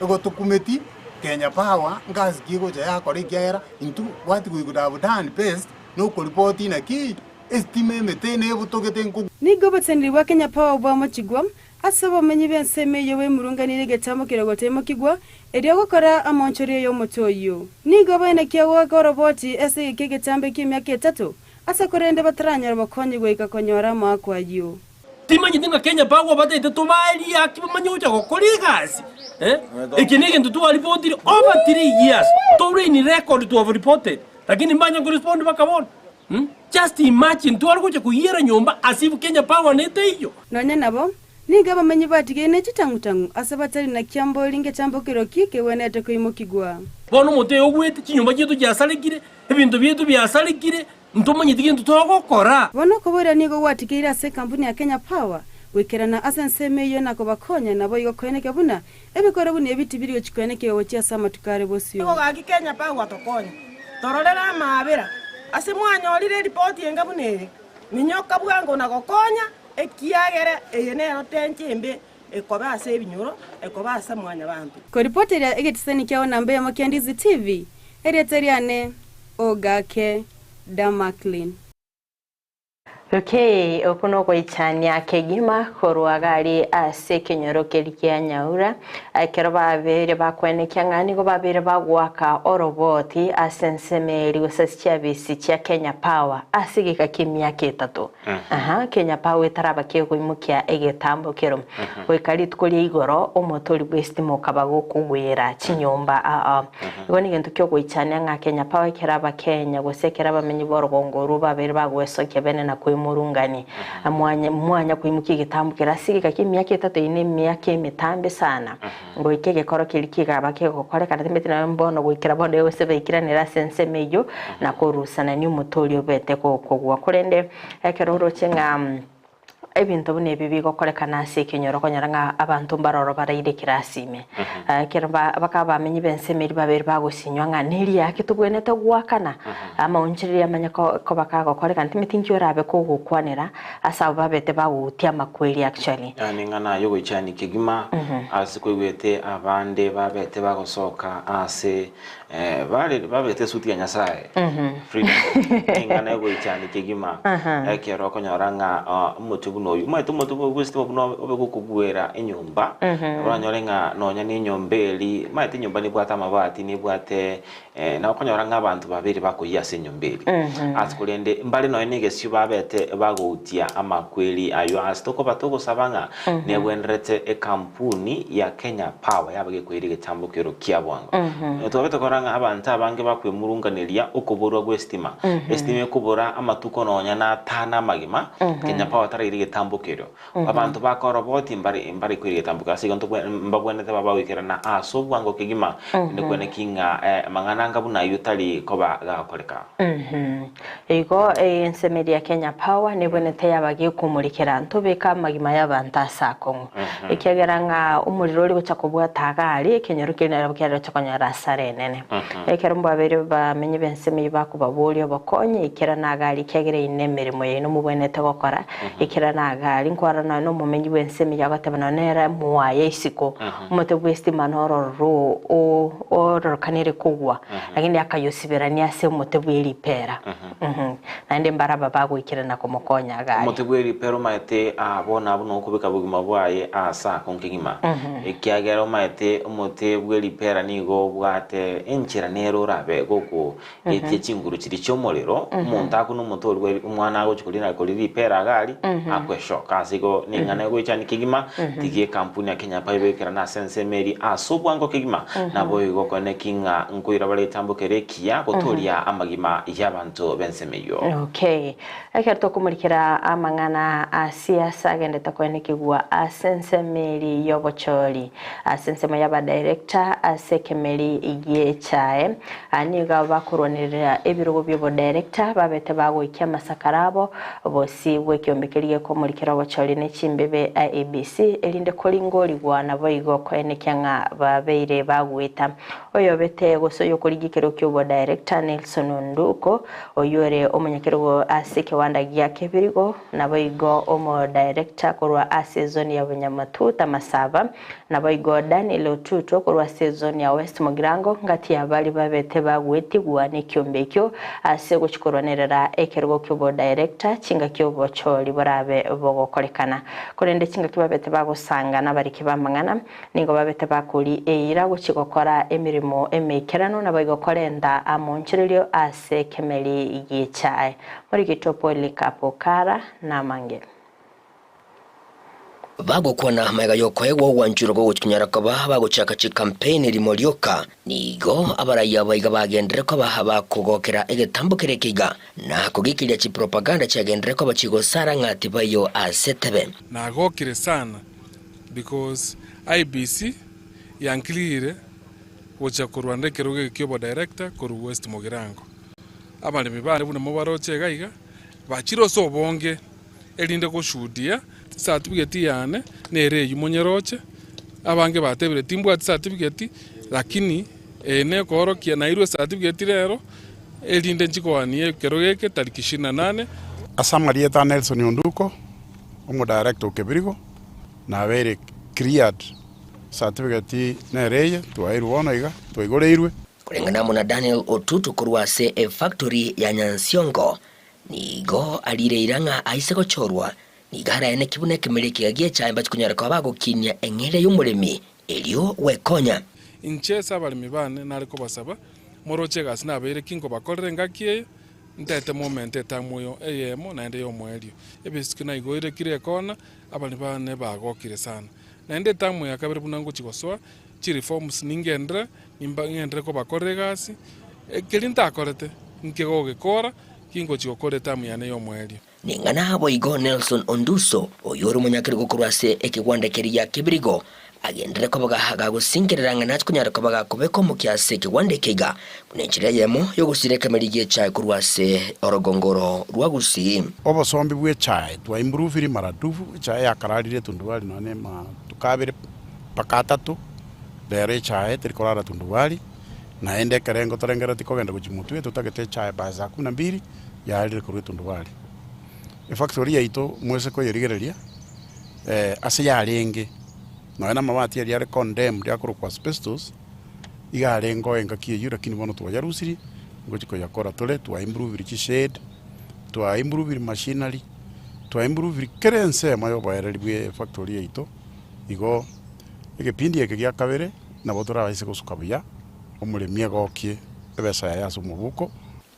Speaker 9: egotokumeti Kenya Power ngasi ki egocha yakora ekiagera intwe what we could have done best nokoripoti naki esitima emete nebutogete nko.
Speaker 6: Nigo oboteneneri bwa Kenya Power bwamochigwa ase obomenyi bw'ensemo eyio bwemurunganirie egetambo keria gotaimokigwa erio gokora amaonchorio y'omote oyio. Nigo baenekia goaka oroboti ase egeka egetambe ki'emiaka etato ase korende bataranyora obokonyi goika konyora amaakwa ayio.
Speaker 10: Timanyeti ng'a Kenya Power bataete tobae riaki bamanye gocha gokora egasi eh? Eke na egento twaripotire over 3 years tore in record to have reported lakini mbanya korespond mpaka bono mm? Just imagine tware gocha koiyera nyomba as if Kenya Power neteiyo.
Speaker 6: Nonya nabo, nigo abamenyi batigaire ne chitang'u-tang'u ase batari na kiambori ngetambo keroki kegwenerete koimokigwa.
Speaker 10: Bono omote oyo ogwete, chinyomba chiaito chiasarekire, ebinto biaito biasarekire, ntomanyeti gento togokora.
Speaker 6: Bono okoboria nigo gwatigaire ase ekampuni ya Kenya Power goikerana ase ensemo eyio na kobakonya naboigo koeneka buna ebikoro buna ebi tibiri gochia koenekiwa gochia ase amatuko are bosio.
Speaker 7: Nigo gaki Kenya Power tokonye, tororere amaabera ase mwanyorire eripoti enga buna eye, minyoka bwango na gokonya, ekiagera eye nero tenche embe ekoba ase ebinyoro, ekoba ase mwanyabanto.
Speaker 6: Koripoteria egetisani kiao namba eyemo kia Ndizi TV, erieta riane Ogake Damaklin.
Speaker 2: Okay, okwo nogoichania kegima korwa gari ase ekenyoro keria kia Nyaura ekero babeire bakwenekia ng'a nigo babeire bagoaka oroboti ase ensemo eria gose ase chiabisi chia Kenya Power ase egeka kia emiaka etato. Aha, Kenya Power etaraba kegoimokia egetambo kero goika rituko ria igoro omotori bw'esitima okaba gokogwera chinyomba aa. Igo negento kiogoichania ng'a Kenya Power ekero abakenya gose ekero abamenyi b'orogongo orwo babeire bagoesokia bene na koimokia. Bw'emurungani. Mwanya mwanya koimokia egetambo kere ase egeka ki'emiaka etato eyio na emiaka emetambe sana, goika egekoro keria kegaba kegokorekana timanyeti nonya mbono goikera bono igo gose baikiranire ase ensemo eyio na korusanania omote oria obete gokogwa. Korende ekero oroche ng'a ebinto buna ebi bigokorekana ase ekenyoro okonyora ng'a abanto mbaroro baraire ekerasi ime. Ekero bakaba bamenyi b'ensemo eria babere bagosinywa ng'a neriake tobwenerete goakana, amaonchoreria amanye koba kagokorekana, timanyeti inki orabe kogokwanera ase abwo babete bagogotia amakweri actually.
Speaker 3: Yaani ng'a naye ogoichania kegima ase koigwete abande babete bagosoka ase bare babete esuti ya Nyasaye, freedom, eng'ana egoichania kegima ekero okonyora ng'a omote buna oyio, omanyete omote bwa estima buna obe gokobuera enyomba, oranyore ng'a nonya na enyomba eria, omanyete enyomba nebwate amabati, nebwate na okonyora ng'a abanto babere bakoyia ase enyomba eria. Ase korende mbare nonya na egesio babete bagoutia amakweri aywo ase tokoba togosaba ng'a nebwenerete ekampuni ya Kenya Power yaba gekoira egetambo kero kia bwango. Twabete korora ng'a abanto abange bakwemurunganeria okoborwa gw'esitima. Esitima ekobora amatuko nonya na atano amagima, Kenya Power taraira egetambo kerio. Abanto bakoroboti mbare mbare koira egetambo kerio ase igo ntobwe mbabwenerete babe bagoikerana ase obwango kegima, naende kweneki ng'a amang'ana anga buna ayio tari koba gagokoreka.
Speaker 2: Igo ensemo eria ya Kenya Power nebwenerete yaba gekomorikera ntobeke amagima y'abanto ase akong'u. Ekiagera ng'a omorero ore gocha kobwata iga aria, ekenyoro keria nabo kiare gocha konyora asara enene. Ekero mbabeire bamenyi b'ensemo eyio bakobaboria obokonyi, ekera naga aria ekiagera eyio nemeremo yaino mobwenerete gokora, ekera naga aria nkwarora nonya na omomenyi bw'ensemo eyio agoteba nonya nere mwaye isiko, omote bw'esitima noro ororo ororokanire kogwa, Lakini akayosiberania ase omote bw'eripera. Naende mbaraba bagoikerana komokonya iga aria.
Speaker 3: Omote bw'eripera omaete bono abwo nokobeka bogima bwaye aase akong'u kegima, ekiagera omaete omote bw'eripera nigo obwate enchera nere orabe gokoetia chinguru chiria chi'omorero, omonto akune omote oria omwana agochia korina koria ripera iga aria, akweshoka. Ase igo neng'ana egoichania kegima, tiga ekampuni ya Kenya Power ebekerane ase ensemo eria ase obwango kegima, Naboigo koeneki ng'a nkoira bare egetambo kere ekiya gotooria amagima y'abanto b'ensemo eyio.
Speaker 2: Okay. Ekero tokomorikera amang'ana a siasa agendete koenekigwa ase ensemo eria y'obochori ase ensemo y'abadirector ase ekemeri gi'echae, nigo abo bakorwanerera ebirogo bi'obodirector babete bagoikia amasakara abo bosio bw'ekiombe keria gekomorikera obochori ne chimbebe IEBC, erinde koringorigwa naboigo koenekia ng'a babeire bagoeta. Oyobete gose oyokorigia ekerogo ki'obodirector Nelson Onduko, oyio ore omonyakerogo ase ekewanda gia Kebirigo, naboigo omodirector korwa ase ezoni ya Bunyamatuta Masaba, Naboigo Daniel Otutu korwa ase ezone ya West Mugirango ngati ya baria babete bagwetigwa nekiombe ekio ase ogochia korwanerera ekerogo ki'obodirector chingaki obochori borabe bogokorekana. Korende chingaki babete bagosanga nabariki b'amang'ana nigo babete bakori eira gochia gokora emeremo emeikeranu naboigo korenta amoonchorerio ase ekemeri gi'echae. Morigitwa Polycarp Okara namange.
Speaker 11: Bagokwana magega y'okoegwa ogwanchurwa gogochinyara koba bagochaka chikampeini rimo rioka, nigo abaraiyo aba iga bagenderere koba bakogokera egetambo kere ekeiga, na kogikiria chipropaganda chiagenderere koba chigosara ng'a tibaiyo ase etebe.
Speaker 12: Nagokire sana because IEBC yankirire gocha korwanda ekerogo eke kia obodirector korwa West Mugirango. Abaremi bane buna mobaroche iga iga, bachire ase obonge. erinde goshuhudia certificate yane nere eyio monyeroche, abange batebire timbwati certificate lakini eye nekoorokia nairwe certificate rero erinde nchikoanie ekero geke tariki ishirini na nane.
Speaker 13: Ase amarieta a Nelson Onduko, omodirector o Kebirigo, nabeire cleared certificate nere eye twaeirwe bono iga, twaigoreirwe.
Speaker 11: Koreng'ana amo na Daniel Otutu korwa ase efactory ya Nyansiongo, Nigo ariire eira ng'a aise gochorwa, nigo araeneki buna ekemeri ekiya gi'echae mbache konyara koba bagokinia eng'eria y'omoremi, erio gwekonya.
Speaker 12: Inche ase abaremi baane nare kobasaba, moroche egasi nabeire ki nkobakorera engaki eye, ntete momente etamu eyo eyemo naende y'omoerio. Ebisiki naigoire kera ekona, abaremi baane bagokire sana. Naende etamu ya kabere buna ngochia gosoa, chireforms ningenderere, nimba ng'enderere kobakorera egasi, keria ntakorete, nkegogekora, Ki ngochia gokora etamu yane y'omoerio?
Speaker 11: Ning'ana boigo Nelson Onduso, oyio ore omonyakerogo korwa ase ekegwanda keria gia Kebirigo, agenderere koba gagosinkerera ng'a nache konyara koba gakobeka omokia ase ekegwanda eke iga, buna enchera eyemo y'ogosira ekemeri gi'echae korwa ase orogongo oro rwa Gusii.
Speaker 13: Obosombi bw'echae twaimpruvire maradufu, echae yakararire etundubari nonya amatuko abere mpaka atato, rero echae teri korara tundubari, naende ekerengo torengerereti kogenda gochia motwe totagete echae by saa kumi na mbili yarire korwa etundubari. Efactory yaito mwese koyerigereria ase yarenge nonya na amabati aria are condemned akorokwa asbestos, iga arenge oo engaki eyio lakini bono twayarusirie, ngochia koyakora tore, twaimprovire chishade, twaimprovire machinery, twaimprovire kera ensemo ya oboereri bwa efactory yaito, igo egepindi eke gia kabere nabo torabaise gosuka buya, omoremi egokie ebesa yaye ase omobuko.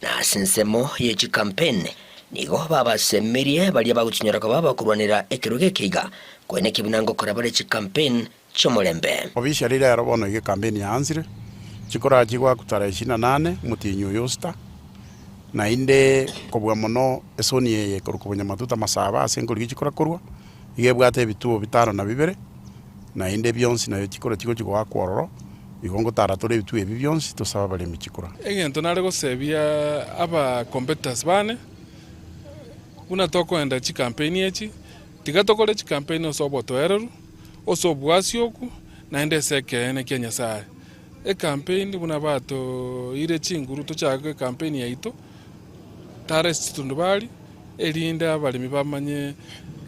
Speaker 11: Na ase ensemo ye chikampeni nigo babasemerie baria bagochinyora koba bakorwanera ekerogo eke iga, koeneki buna ngokora bare chikampeni chi'omorembe.
Speaker 13: Officially rero bono iga ekampeni yaansire, chikura chigoakwa tarehe ishirini na nane omotienyi oyo osita, naende kobua mono esoni eye ekorokwa Bonyamatuta Masaba ase nkorigia chikura korwa, iga ebwate ebituo bitano na bibere, naende bionsi nayo chikura chigochia goakwa ororo, igo ngotara tore ebituo ebi bionsi tosabe abaremi chikura.
Speaker 12: Egento nare gosebia aba competitors bane, buna tokoenda chicampaign echi, tiga tokore chicampaign ase obotoereru, ase obwasioku, naende ase ekeene kia Nyasaye. Ecampaign buna batoeire chinguru tochake ecampaign yaito, tara ase chitundubari, erinde abaremi bamanye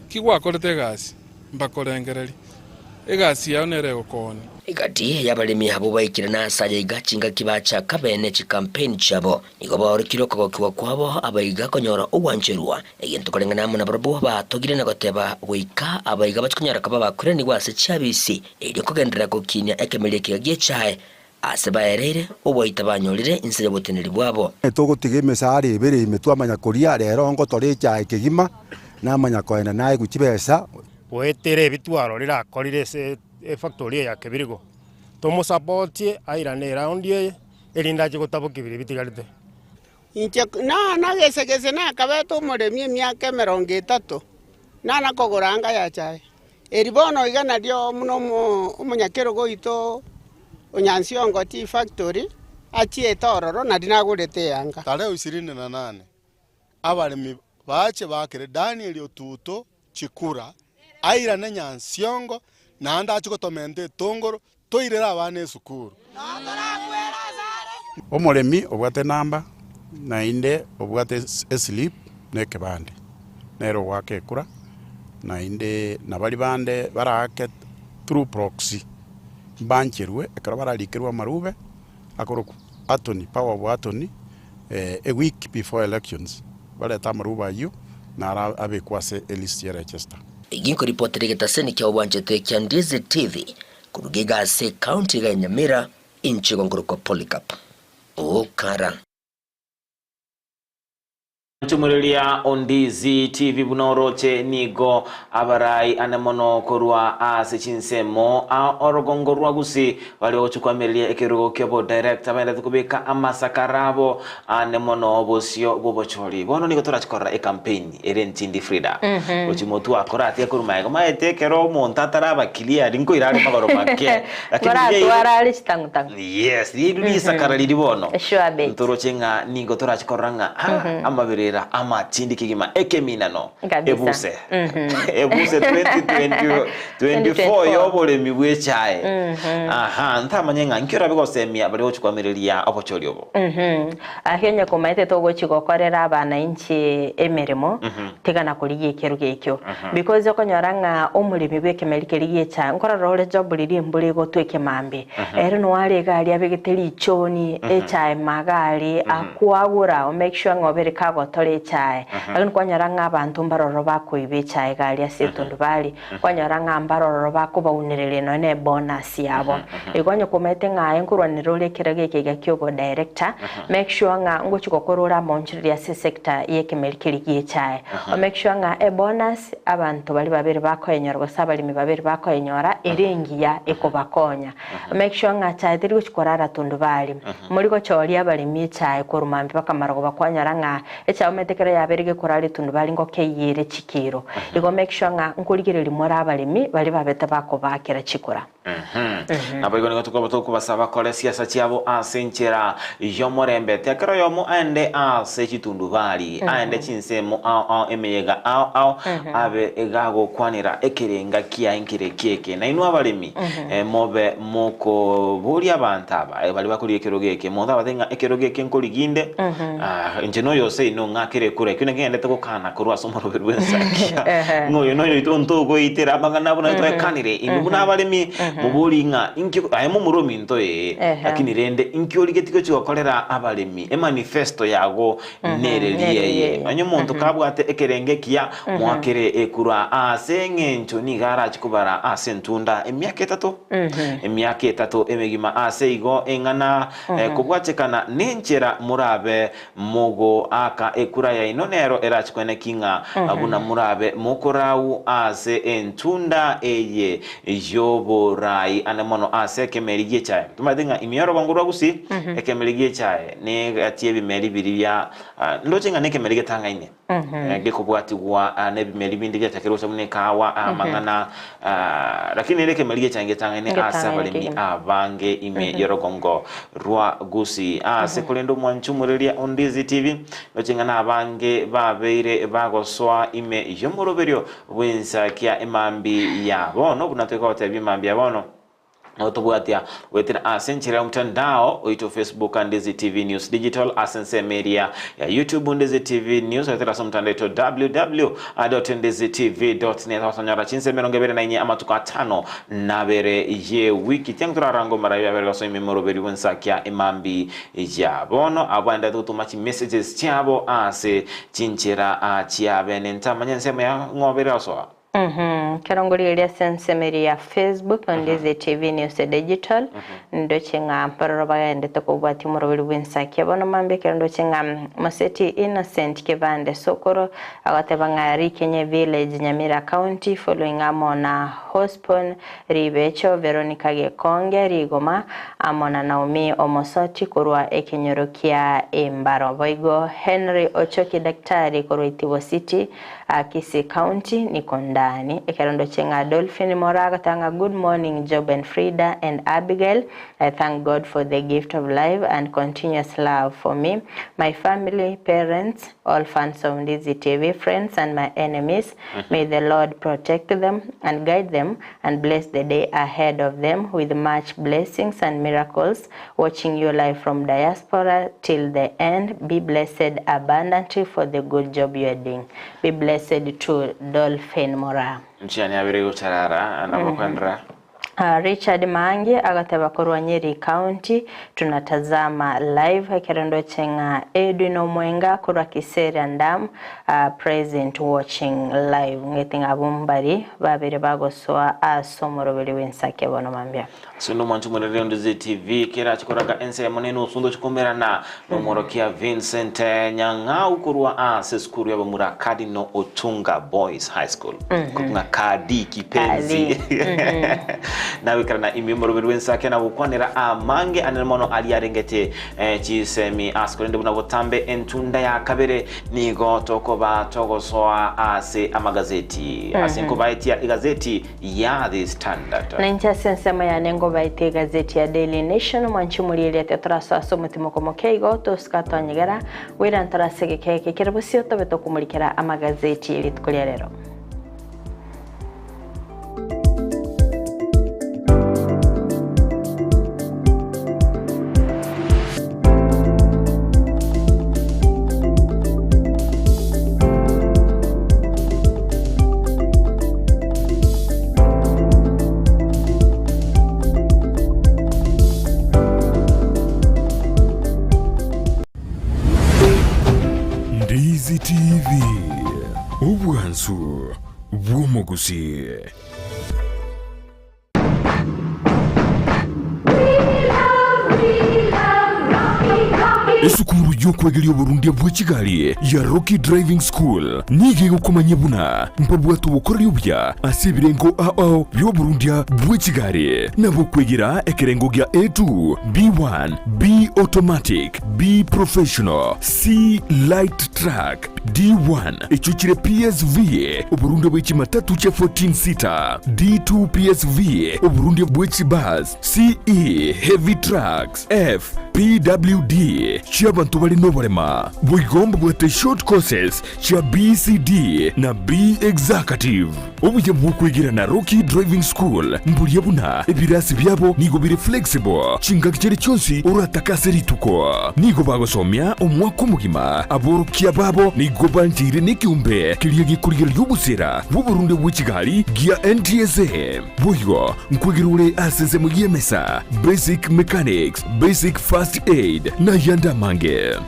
Speaker 12: ki gwakorete egasi, mbakorengererie, egasi yao nere egokoonia.
Speaker 11: Egati y'abaremi abwo baikire nase aya iga chingaki bachaka bene chikampeni chiabo, nigo baorokire okogokigwa kwabo abaiga konyora ogwancherwa, egento koreng'ana amo nabarabwo batogire na goteba goika abaiga bachie konyora koba bakoiranigwa ase chiabisi, erio kogenderera gokinia ekemeria ekiya gi'echae Aase baereire oboita banyorire inse y'oboteneri bwabo.
Speaker 14: Togotiga emesara ebere ime twamanya koria, rero ngotore echae kegima, namanya koenda naegwe chibesa.
Speaker 15: Goetera ebi twarorire akorire ase efactory eye ya Kebirigo, tomosapotie airane eraundi eye, erinde ache gotabokia biria bitigarete.
Speaker 16: Inche nana gese gese nakabete omoremi emiaka emerongo etato, nana kogora anga ya chae. Eri bono iga nario buna omonyakerogo oito o Nyansiongo Tea Factory achiete ororo nario nagorete eanga.
Speaker 17: Tarehe ishirini na nane abaremi bache bakere Daniel Otuto chikura, airane Nyansiongo, naende ache gotomenta etongoro, toirere abana esukuru.
Speaker 13: Omoremi obwate enamba, naende obwate eslip na ekebande, nere ogoaka ekura, naende nabaria bande baraake through proxy, mbancherwe ekero bararikerwe amarube akorokwa attorney, power of attorney, a week before elections, barete amarube ayio naro abekwe ase elist ya register.
Speaker 11: Eki nkoripotera egetaseni kia obwanchete kia Ndizi TV Koruga iga ase ecounty iga ya Nyamira, inche igo nkorokwa Polycarp Okara.
Speaker 3: Nchomoreria Ondizi TV buna oroche nigo abarai ane mono korwa ase chinsemo a orogongo rwa Gusii bare gochia koamereria ekerogo kiabo director baendete kobeka amasakara abo ane mono bosio bw'obochori. Bono nigo torachi korora ecampaign ere entindi Frida. Gochia motwe akoratiga korwa magega omanyete ekero omonto ataraba clear nkoira are magoro make lakini riria
Speaker 2: Ngoratware are chitang'utang'u.
Speaker 3: Yes, riria risakara riria bono
Speaker 2: Sure bet.
Speaker 3: ntoroche ng'a nigo torachi korora ng'a ah, amaberera amatindi kegima ekeminano
Speaker 2: Kabisa.
Speaker 3: ebuse ebuse 2024 2024 y'oboremi bw'echae aha ntamanye ng'a nki orabe gosemia baria gochia koamereria obochori obo.
Speaker 2: Aria onye komaete togochi gokorera abanainchi emeremo, tiga na korigia ekerogo ekio. Because okonyora ng'a omoremi bw'ekemeri keria giecha, nkorora ore job riria embura egotwa ekemambia, ere noyo are iga aria abegete richoni, echae maga aria, akwagura o make sure ng'a obere kagotora echae. Lakini kwanyora ng'a abanto mbaroro bakoiba echae iga aria ase etundubari, Kwanyora ng'a mbarororo bakobaunereria nonya ne bonus yabo. Igo onye komaete ng'a aye nkorwanera ore ekerogo eke iga kia obodirector, make sure ng'a ngochi gokora ore amaonchoreria ase esector y'ekemeri keria gi'echae. O make sure ng'a ebonus abanto baria babere bakoyenyora gose abaremi babere bakoyenyora ere engiya ekobakonya. O make sure ng'a chae teri gochi korara tondubari. Mori gochoria abaremi echae korwa mambia mpaka marogoba kwanyora ng'a echae. Echae omanyete ekero yabeire gekorara etundubari ngokeyire chikiro. Igo make sure ng'a nkorigereria more abaremi baria babete bakobaakera chikura.
Speaker 3: Naboigo nigo tokoba tokobasaba bakore siasa chiabo ase enchera y'omorembe. Tiga kera oyomo aende ase chitundubari, aende chinsemo ao ao, emeyega ao ao, abe gagokwanera ekerenga kiaye nkereki eke. Na inwe abaremi, mobe mokoboria abanto aba, baria bakorigia ekerogo eke, monto abatebie ng'a ekerogo eke nkorigia inde, inche noyo oseino ng'akere ekura. Ekio nakio ngendete gokana korwa ase omoroberi bw'ensakia, ng'a oyo noyo oito ntogoitera amang'ana buna twaekanire. Inwe buna abaremi, moborie ng'a inki aye momura ominto ee, lakini rende inki origetie gochia gokorera abaremi? Emanifesto yago nereri eye. Onye omonto kabwate ekerengo ekiya, moakere ekura ase eng'encho nigo arachie kobara ase entunda emiaka etato, emiaka etato emegima. Ase igo eng'ana kobwatekana nenchera morabe Mogoaka ekura yaino nero erache koeneki ng'a buna morabe mokorau ase entunda eye y'oborai ane mono ase ekemeri gi'echae. Tomaete ng'a ime y'orogongo rwa Gusii ekemeri gi'echae negati y'ebimeri biria bia ndoche ng'a nekemeri getang'aine gekobwatigwa nebimeri binde biachakire gocha buna ekahawa, amang'ana lakini nere ekemeri gi'echae ngetang'aine ase abaremi abange ime y'orogongo rwa Gusii. Aase korende omwanchi omoreria o Ndizi TV, noche ng'a nabange babeire bagosoa ime y'omoroberio bw'ensakia emambi ya bono, buna twekogotebia emambi ya bono, notobwatia goetera ase enchera ya omtandao oito Facebook Ndizi TV News Digital, ase ensemo eria ya YouTube Ndizi TV News, goetera ase omotandao oito www.ndizitv.net, gotonyora chinsa 24 amatuko atano Nabere ye wiki tiang torarange omarabi abere gosoa ime moroberi bw'ensakia emambi ya bono. Abwo baenderete gotoma chimessages chiabo ase chinchera chiabene. Ntamanya ensemo ya ng'obe ere gosoa.
Speaker 2: Ekero ngorigereria ase ensemo eria ya Facebook, Ndizi TV News Digital, ndoche ng'a mbaroro bagenderete kobwatia omoroberi bw'ensakia. Bono mambia ekero ndoche ng'a Moseti Innocent Kebande Sokoro agoteba ng'a Rikenye Village, Nyamira County, following amo na Hospon, Ribecho, Veronica Gekonge, Rigoma, amo na Naomi Omosoti korwa ekenyoro kia Embaro. Boigo Henry Ochoki Daktari korwa Itibo City, Kisii County, Nikondani. Ekero ndoche ng'a Dolphin Moraa agoteba ng'a Good morning Job and Frida and Abigail, I thank God for the gift of life and continuous love for me, my family, parents, all fans of Ndizi TV, friends and my enemies. May the Lord protect them and guide them and bless the day ahead of them with much blessings and miracles. Watching you live from diaspora till the end. Be blessed abundantly for the good job you are doing. Be blessed to Dolphin Moraa.
Speaker 3: Nchiani abere gocharara nabo kwendera.
Speaker 2: Richard Maangi agateba korwa Nyeri County, Tunatazama live ekero ndoche ng'a Edwin Omwenga korwa Kiserian Dam present watching live ng'ete ng'a abwo mbari babere bagosoa ase omoroberi bw'ensake bono mambia.
Speaker 3: Ase nomwancho omonene onde ZTV kerache koraga ensemo nenusu ndoche komerana nomworokia Vincent Nyang'au korwa ase esukuru y'abamura Cardinal Otunga Boys High School. Korwa ng'a Kadi Kipenzi. Nagoikerana ime omoroberi bw'ensake na gokwanera amange anene mono aria arengete chisemi ase korende buna botambe entunda ya kabere nigo tokoba togosoa ase amagazeti ase nkobaetia egazeti ya The Standard.
Speaker 2: Na inche ase ensemo yane ngobaetie egazeti ya Daily Nation, mwanche omorieriete torasoe ase omotimoko moke igo, tosika twanyegera, goira ntore ase egeka eke kere bosio tobe tokomorikera amagazeti rituko ria rero.
Speaker 1: Ndizi TV, obwansu bw'omogusii. Esukuru y'okwegeria oborundia bwe chigari ya Rocky Driving School nigo egokomanyia buna mbabwate obokoreri obuya ase ebirengo ao ao bi'oborundia bwe chigari, nabo okwegera ekerengo gia A2, B1, B Automatic, B Professional, C Light Truck, D1 echio chire PSV, oborundia bwe chimatatu chia 14 seater, D2 PSV, oborundia bwe chibus, CE Heavy Trucks, F PWD chi'abanto bare noborema. Boigo mbabwate short courses chia BCD na B Executive. Obuya bw'okwegera na Rocky Driving School mboria buna ebirasi biabo nigo bire flexible chingaki chiria chionsi oratake ase rituko. Nigo bagosomia omwaka omogima. Aborokia babo nigo bancheire nekeombe keria gekorigereria obosera bw'oborunde bwe chigari gia NTSA. Boigo nkwegera ore ase ensemo y'emesa, basic mechanics, basic first aid, na ayande amange.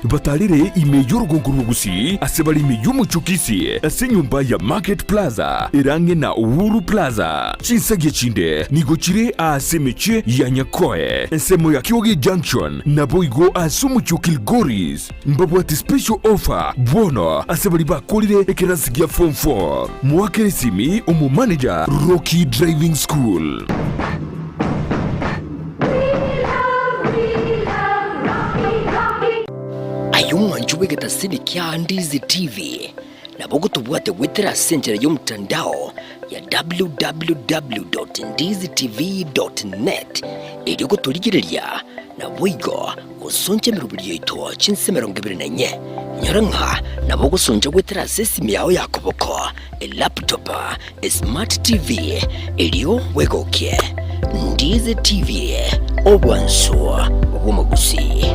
Speaker 1: Batarire ime y'orogongo rw'Ogusii ase bare ime y'omochie o Kisii ase enyomba ya Market Plaza ere ang'e na Uhuru Plaza. Chinsagia chinde nigo chire aase emechie ya Nyakoe, ensemo ya Kioge Junction, naboigo ase omochie o Kilgoris. Mbabwate special offer bono ase baria bakorire ekerasi gia form 4. Moakere esimi omomanager Rocky Driving School.
Speaker 11: Aye omwanchi bw'egetasini kia Ndizi TV, nabo ogotobwate goetera ase enchera y'omotandao ya www.ndizitv.net erio gotorigereria naboigo gosoncha emeroberi yaito chinse 24. Inyora ng'a nabo ogosoncha goetera ase esimi yao ya koboko, elaptop, esmart TV, erio bwegokie. Ndizi TV, obwansu bw'omogusii.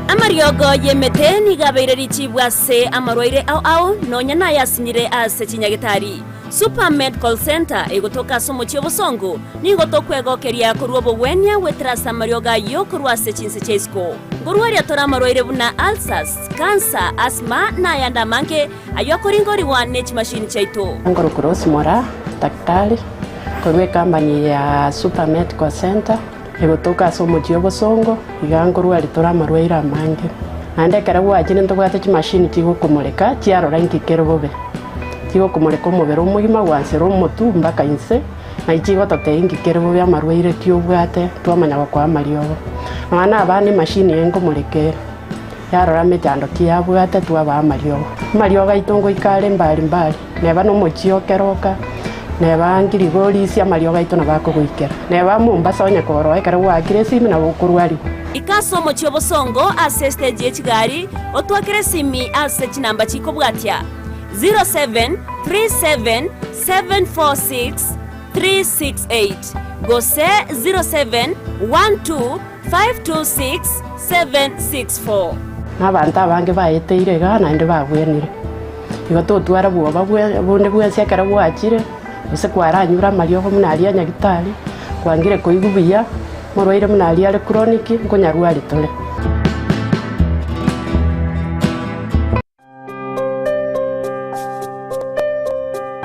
Speaker 18: Amariogo y'emete nigo abeire richibu ase amarwaire ao ao, nonya nayasinyire ase chinyagetari. Supermed Call Centre egotoka ase omochie obosongo, nigo tokwegokeria korwa obogwenia goetera ase amariogo ayio korwa ase chinse chia isiko. Nkorwaria tore amarwaire buna ulcers, cancer, asthma na ayande amange ayio akoringorigwa ne chimashini chiaito.
Speaker 19: Nkorokwa Rose Moraa, daktari korwa ecompany eye ya Super Medical Centre egotoka ase omochie obosongo, iga nkorwaria tore amarwaire amange. Naende ekero gwachire ntobwate chimashini chigokomoreka chiarora inki kere bobe. Chigokomoreka omobere omogima gwansera omotwe mpaka inse, naye chigototebia inki kere bobe amarwaire ki obwate twamanya gokoa amariogo. Nonya na abana emashini eye nkomoreka ere, yarora emechando ki yabwate twabaa amariogo. Amariogo aito ngoika are mbari mbari, neba na omochie o Keroka, neba Ngirigorisia amariogo aito nabo akogoikera. Neba Mombasa onye koroa ekero gwaakire esimi nabo okorwarigwa.
Speaker 18: Ika ase omochie obosongo ase estage ye chigari, otwakere esimi ase chinamba chikobwatia, 0737746368 gose 0712526764.
Speaker 19: Na abanto abange baeteire igaa naende babwenire. Igo totwara bwoba bonde bwensi ekero gwachire, gose kwaranyure amariogo buna aria a nyagitari, kwangire koigwa buya, omorwaire buna aria are chronic, nkonyarwari tore.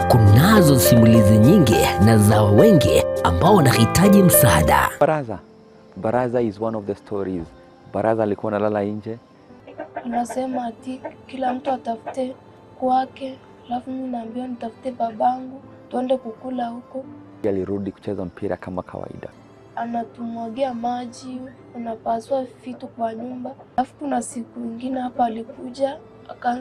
Speaker 11: Kunazo simulizi nyingi na za wengi ambao wanahitaji msaada.
Speaker 20: Baraza. Baraza is one of the stories. Baraza alikuwa analala nje.
Speaker 21: Anasema ati kila mtu atafute kwake, alafu mimi naambiwa nitafute babangu tuende kukula huko.
Speaker 20: Alirudi kucheza mpira kama kawaida.
Speaker 21: Anatumwagia maji, anapasua vitu kwa nyumba. Alafu kuna siku ingine hapa alikuja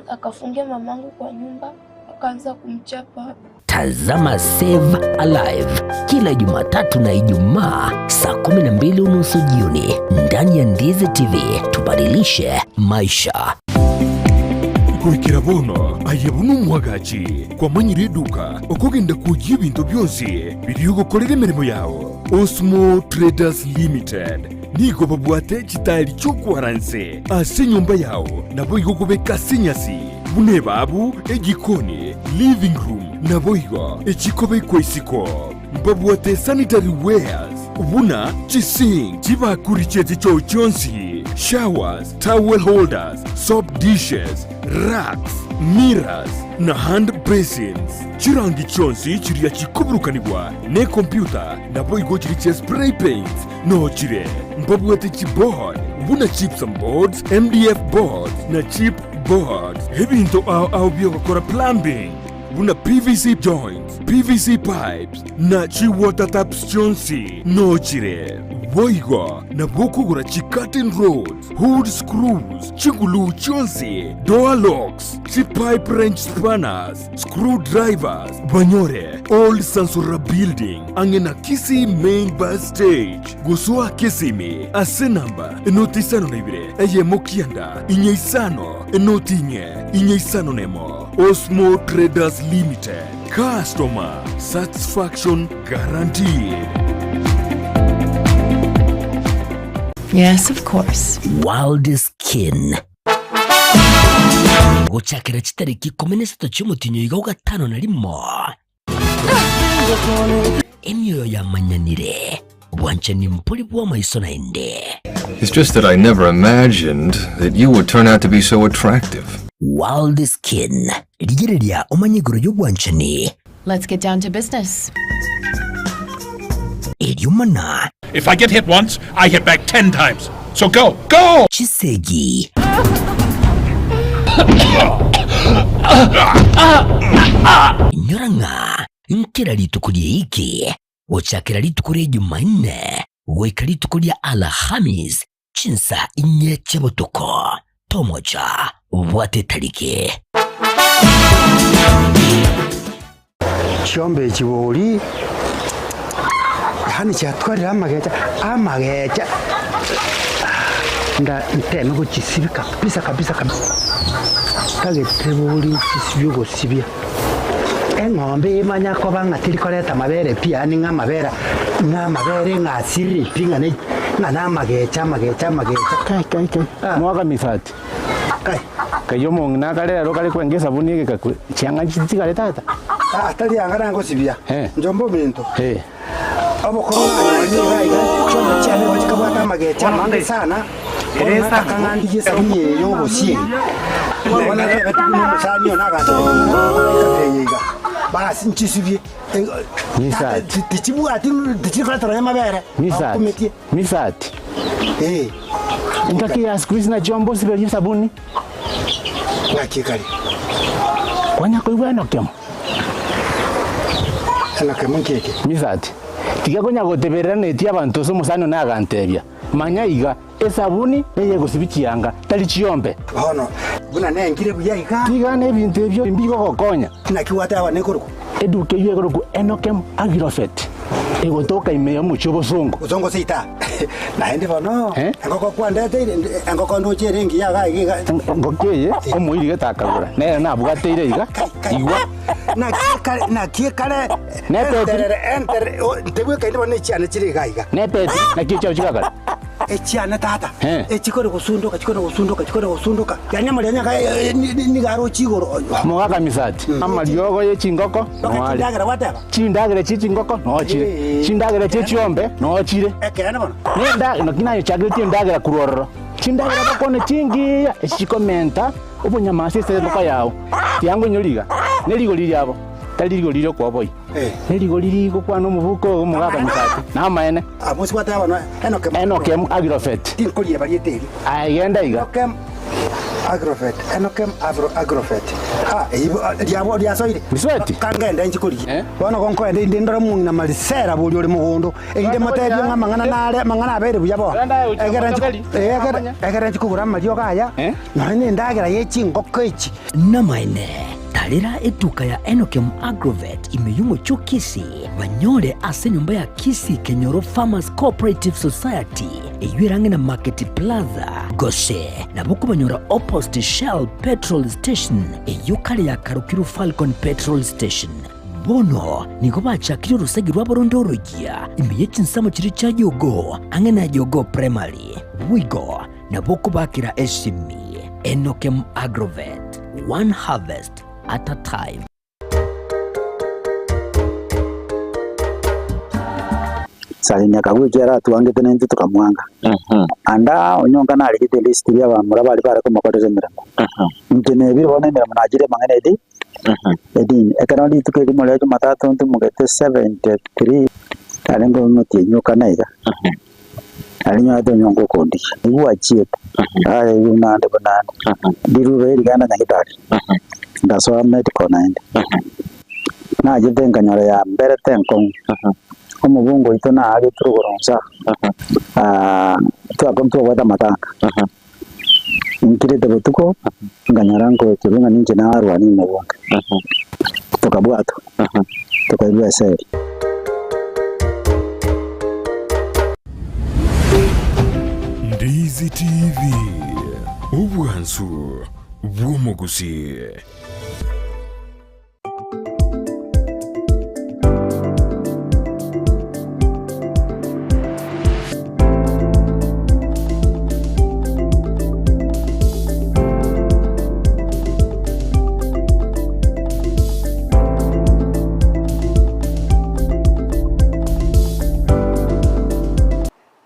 Speaker 21: akafungia mamangu kwa nyumba akaanza kumchapa.
Speaker 11: Tazama Save Alive kila Jumatatu na Ijumaa saa 12:30 jioni ndani ya Ndizi TV. Tubadilishe maisha.
Speaker 1: Goikera bono aye buna omwagachi kwamanyire eduka okogenda kwoyia ebinto bionsi biria ogokorera emeremo yao. Osmo Traders Limited nigo babwate chitaeri chi'okwara nse ase enyomba yao naboigo okobeka ase enyasi buna ebabu, ejikoni, living room naboigo echikobekwa isiko. Mbabwate sanitary wares buna chisink, chibakuri chie chichoo chionsi, showers, towel holders, soap dishes, racks, mirrors na hand basins. Chirangi chionsi chiria chikoburukanigwa nekompyuta naboigo chiria chia spray paints nochire. Mbabwate chiboard, buna gypsum boards, MDF boards na chip boards. Ebinto ao ao bi'ogokora plumbing buna PVC joints, PVC pipes na chi water taps chionsi nochire. Boigo nabo okogora chi curtain rods, hood screws, chiguluu chionsi, door locks, chi pipe wrench spanners, screw drivers, banyore Old Sansora Building ang'e na Kisii Main Bus Stage. Gosoa Kisimi ase namba enoti isano na ibere eyemo kianda inye isano enoti inye inye isano nemo. Osmo Traders Limited, customer satisfaction guaranteed.
Speaker 4: Yes, of course.
Speaker 11: World Skin. Gochakera chitariki ikomi na isato chi'omotienyi oiga o gatano na rimo, emioyo yamanyanire, obwanchani mbori bw'amaiso naende.
Speaker 22: It's just that I never imagined that you would turn out to be so attractive.
Speaker 11: World Skin, rigereria omanye igoro y'obwanchani.
Speaker 4: Let's get down to business.
Speaker 11: Erio mana.
Speaker 23: If I get hit once, I hit back ten times. So go, go!
Speaker 11: Chisegi. Inyora ng'a nkera rituko ri'eiki, gochakera rituko ria Jumanne goika rituko ria Alhamis chinsa inye chia botuko, tomocha bwate etariki.
Speaker 24: Chiombe echi bori, yaani chiatwarire amagecha, amagecha nda nteme gochisibia kabisa kabisa kabisa, ntagete bori nchisibie ogosibia. Eng'ombe emanya koba ng'a teri koreta amabere pi, yaani ng'a amabere ng'a amabere ng'a asirire pi ng'a ne ng'a na amagecha amagecha amagecha.
Speaker 25: Kai kai kai, mwaka misati.
Speaker 24: Kai.
Speaker 25: Kai omong'ina akare ero kare kwenga esabuni egekakwe, chianga nchitigare tata.
Speaker 24: Aa tari anga nangosibia, njomba ominto. Obokong'u nanyorire iga iga, chiombe chiane igo chikabwata amagecha amange sana, bono nataka ng'a ndigie esabuni eye y'obosie eye. Bono natebete buna omosani one agantebia buna ekabira eye iga, basi nchisibie, tata tichibwati tichiri koreta nonya amabere, bakumetie.
Speaker 25: Misati, Engaki ya siku hizi nachio mbosiberie esabuni.
Speaker 24: Ng'aki kare?
Speaker 25: Kwanya koigwa enokemo?
Speaker 24: Enokemo nki eke?
Speaker 25: Misati, Tiga konya goteberera netie abanto ase omosani one agantebia, Manya iga, esabuni neyegosibia chianga, tari chiombe.
Speaker 24: Bono, buna nengire buya iga.
Speaker 25: Tiga nebinto ebio mbigogokonya.
Speaker 24: Naki gwateba nekorokwa?
Speaker 25: Eduka eyio ekorokwa Enokem Agrofet, egotoka ime y'omochie obosongo.
Speaker 24: Bosongo seita. Naende bono, engoko kwandeteire, engoko ndoche ere engiya iga iga iga.
Speaker 25: Engoko eye omoiri gete akagora, nere nabwateire iga, igwa.
Speaker 24: Naki ekare, naki ekare,
Speaker 25: Nepeti.
Speaker 24: enterere, enterere, o, ntebwekaini bono echiane chire iga iga.
Speaker 25: Nepeti, naki echiao chigakare.
Speaker 24: Echiane tata, echikore gosundoka, chikore gosundoka, chikore gosundoka, yaani amarianya aka nigo aroche igoro.
Speaker 25: Mogaka misati, amariogo ye chingoko noare.
Speaker 24: Chindagera gwateba?
Speaker 25: Chindagera chie chingoko noo chire, chindagera chie chiombe noo chire.
Speaker 24: Ekeene bono.
Speaker 25: Nenda, naki nayochakeretie endagera korwa ororo. Chindagera bakwane chingiya, echi chikomenta obonyama ase engoko yao. Tiango inyore iga, ne rigori riabo, tari rigori ri'okoboyia. Nerigori rigokwana omobuko oo omogaka Misati, namaene.
Speaker 24: Amosi gwateba bono Enokem.
Speaker 25: Enokem Agrofet.
Speaker 24: Tinkorieba rieta eri.
Speaker 25: Aye genda iga.
Speaker 24: Enokem Agrofet, Enokem Agrofet. Ah, eyio riabo riasoire.
Speaker 25: Misweti.
Speaker 24: Kangende inche korigia. Bono gonkoenda inde ndore omong'ina Marisela boria ore mogondo, erinde motebie ng'a amang'ana nare, amang'ana abeire buya bono. Egere nchi, egere, egere nchi kogora amariogo aya, nonya nendagera ye chingoko echi.
Speaker 11: Namaene. Tarera etuka ya Enokem Agrovet ime y'omochie o Kisii, banyore ase enyomba ya Kisii Kenyoro Farmers Cooperative Society, eyio ere ang'e na Market Plaza, gose nabo okobanyora opposite Shell Petrol Station, eyio kare yakarokirwe Falcon Petrol Station. Bono nigo bachakire orosegi rwabo ronde oroyia ime ye chinsemo chiria chia Jogoo, ang'e na Jogoo Primary. Boigo nabo okobakera esimi. Enokem Agrovet, one harvest at a time.
Speaker 26: Saini akabua ekiagera atwangete naintwe tokamwanga. Ande onyonka narigete list eria abamura baria bare komokorera emeremo. Inche nebire bono emeremo nachire amang'ana edi edini. Ekero rituko erimo ria jumatatu ntimogete 73 narenge omotienyi okana iga. Nari nyorete onyonka okondigia. Nigo gwachiete, aye buna ande buna ande. Rirube rigenda nyagetari, ngasoa medical naende. Nachete nkanyora yamberete enkong'u, omobunge oito naagetwe rogoro nsa, twakwa ntwabwate amatanga. Nkirete botuko, nkanyora nkoekerwa ng'a ninche narwania omobunge. Tokabwatwa, tokairwa eseri.
Speaker 1: Ndizi TV, obwansu bw'omogusii.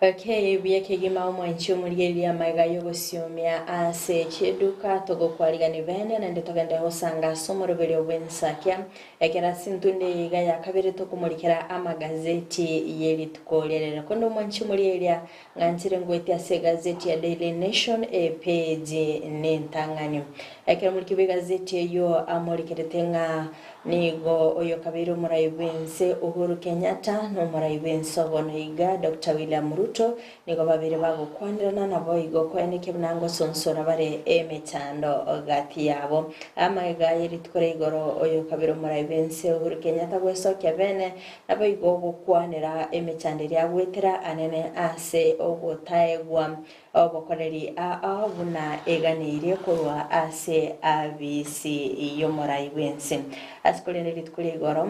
Speaker 2: Okay, buya kegima omwanchi omorigereria amaiga y'ogosiomia ase chieduka togokwarigani bene naende togende gosanga ase omoroberio bw'ensakia ekero ase entunde eye iga ya kabere tokomorikera amagazeti y'erituko ria rero. Konde omwanchi omorigereria ng'anchire ngoetie ase egazeti ya Daily Nation epeji nentang'ani. Ekero omoriki bw'egazeti eyio amorikerete ng'a Nigo oyo kabeire omorai bw'ense Uhuru Kenyatta na omorai bw'ense obono iga Doctor William Ruto nigo babere bagokwanerana naboigo koenekia buna ngosonsora bare emechando gati yabo. Amagega ye rituko ria igoro oyo kabere omorai bw'ense Uhuru Kenyatta gwesokia bene naboigo gokwanera emechando eria agwetera anene ase ogotaegwa Obokoreri ao buna eganeirie korwa ase abisi y'omorai bw'ense. Ase korende rituko ria igoro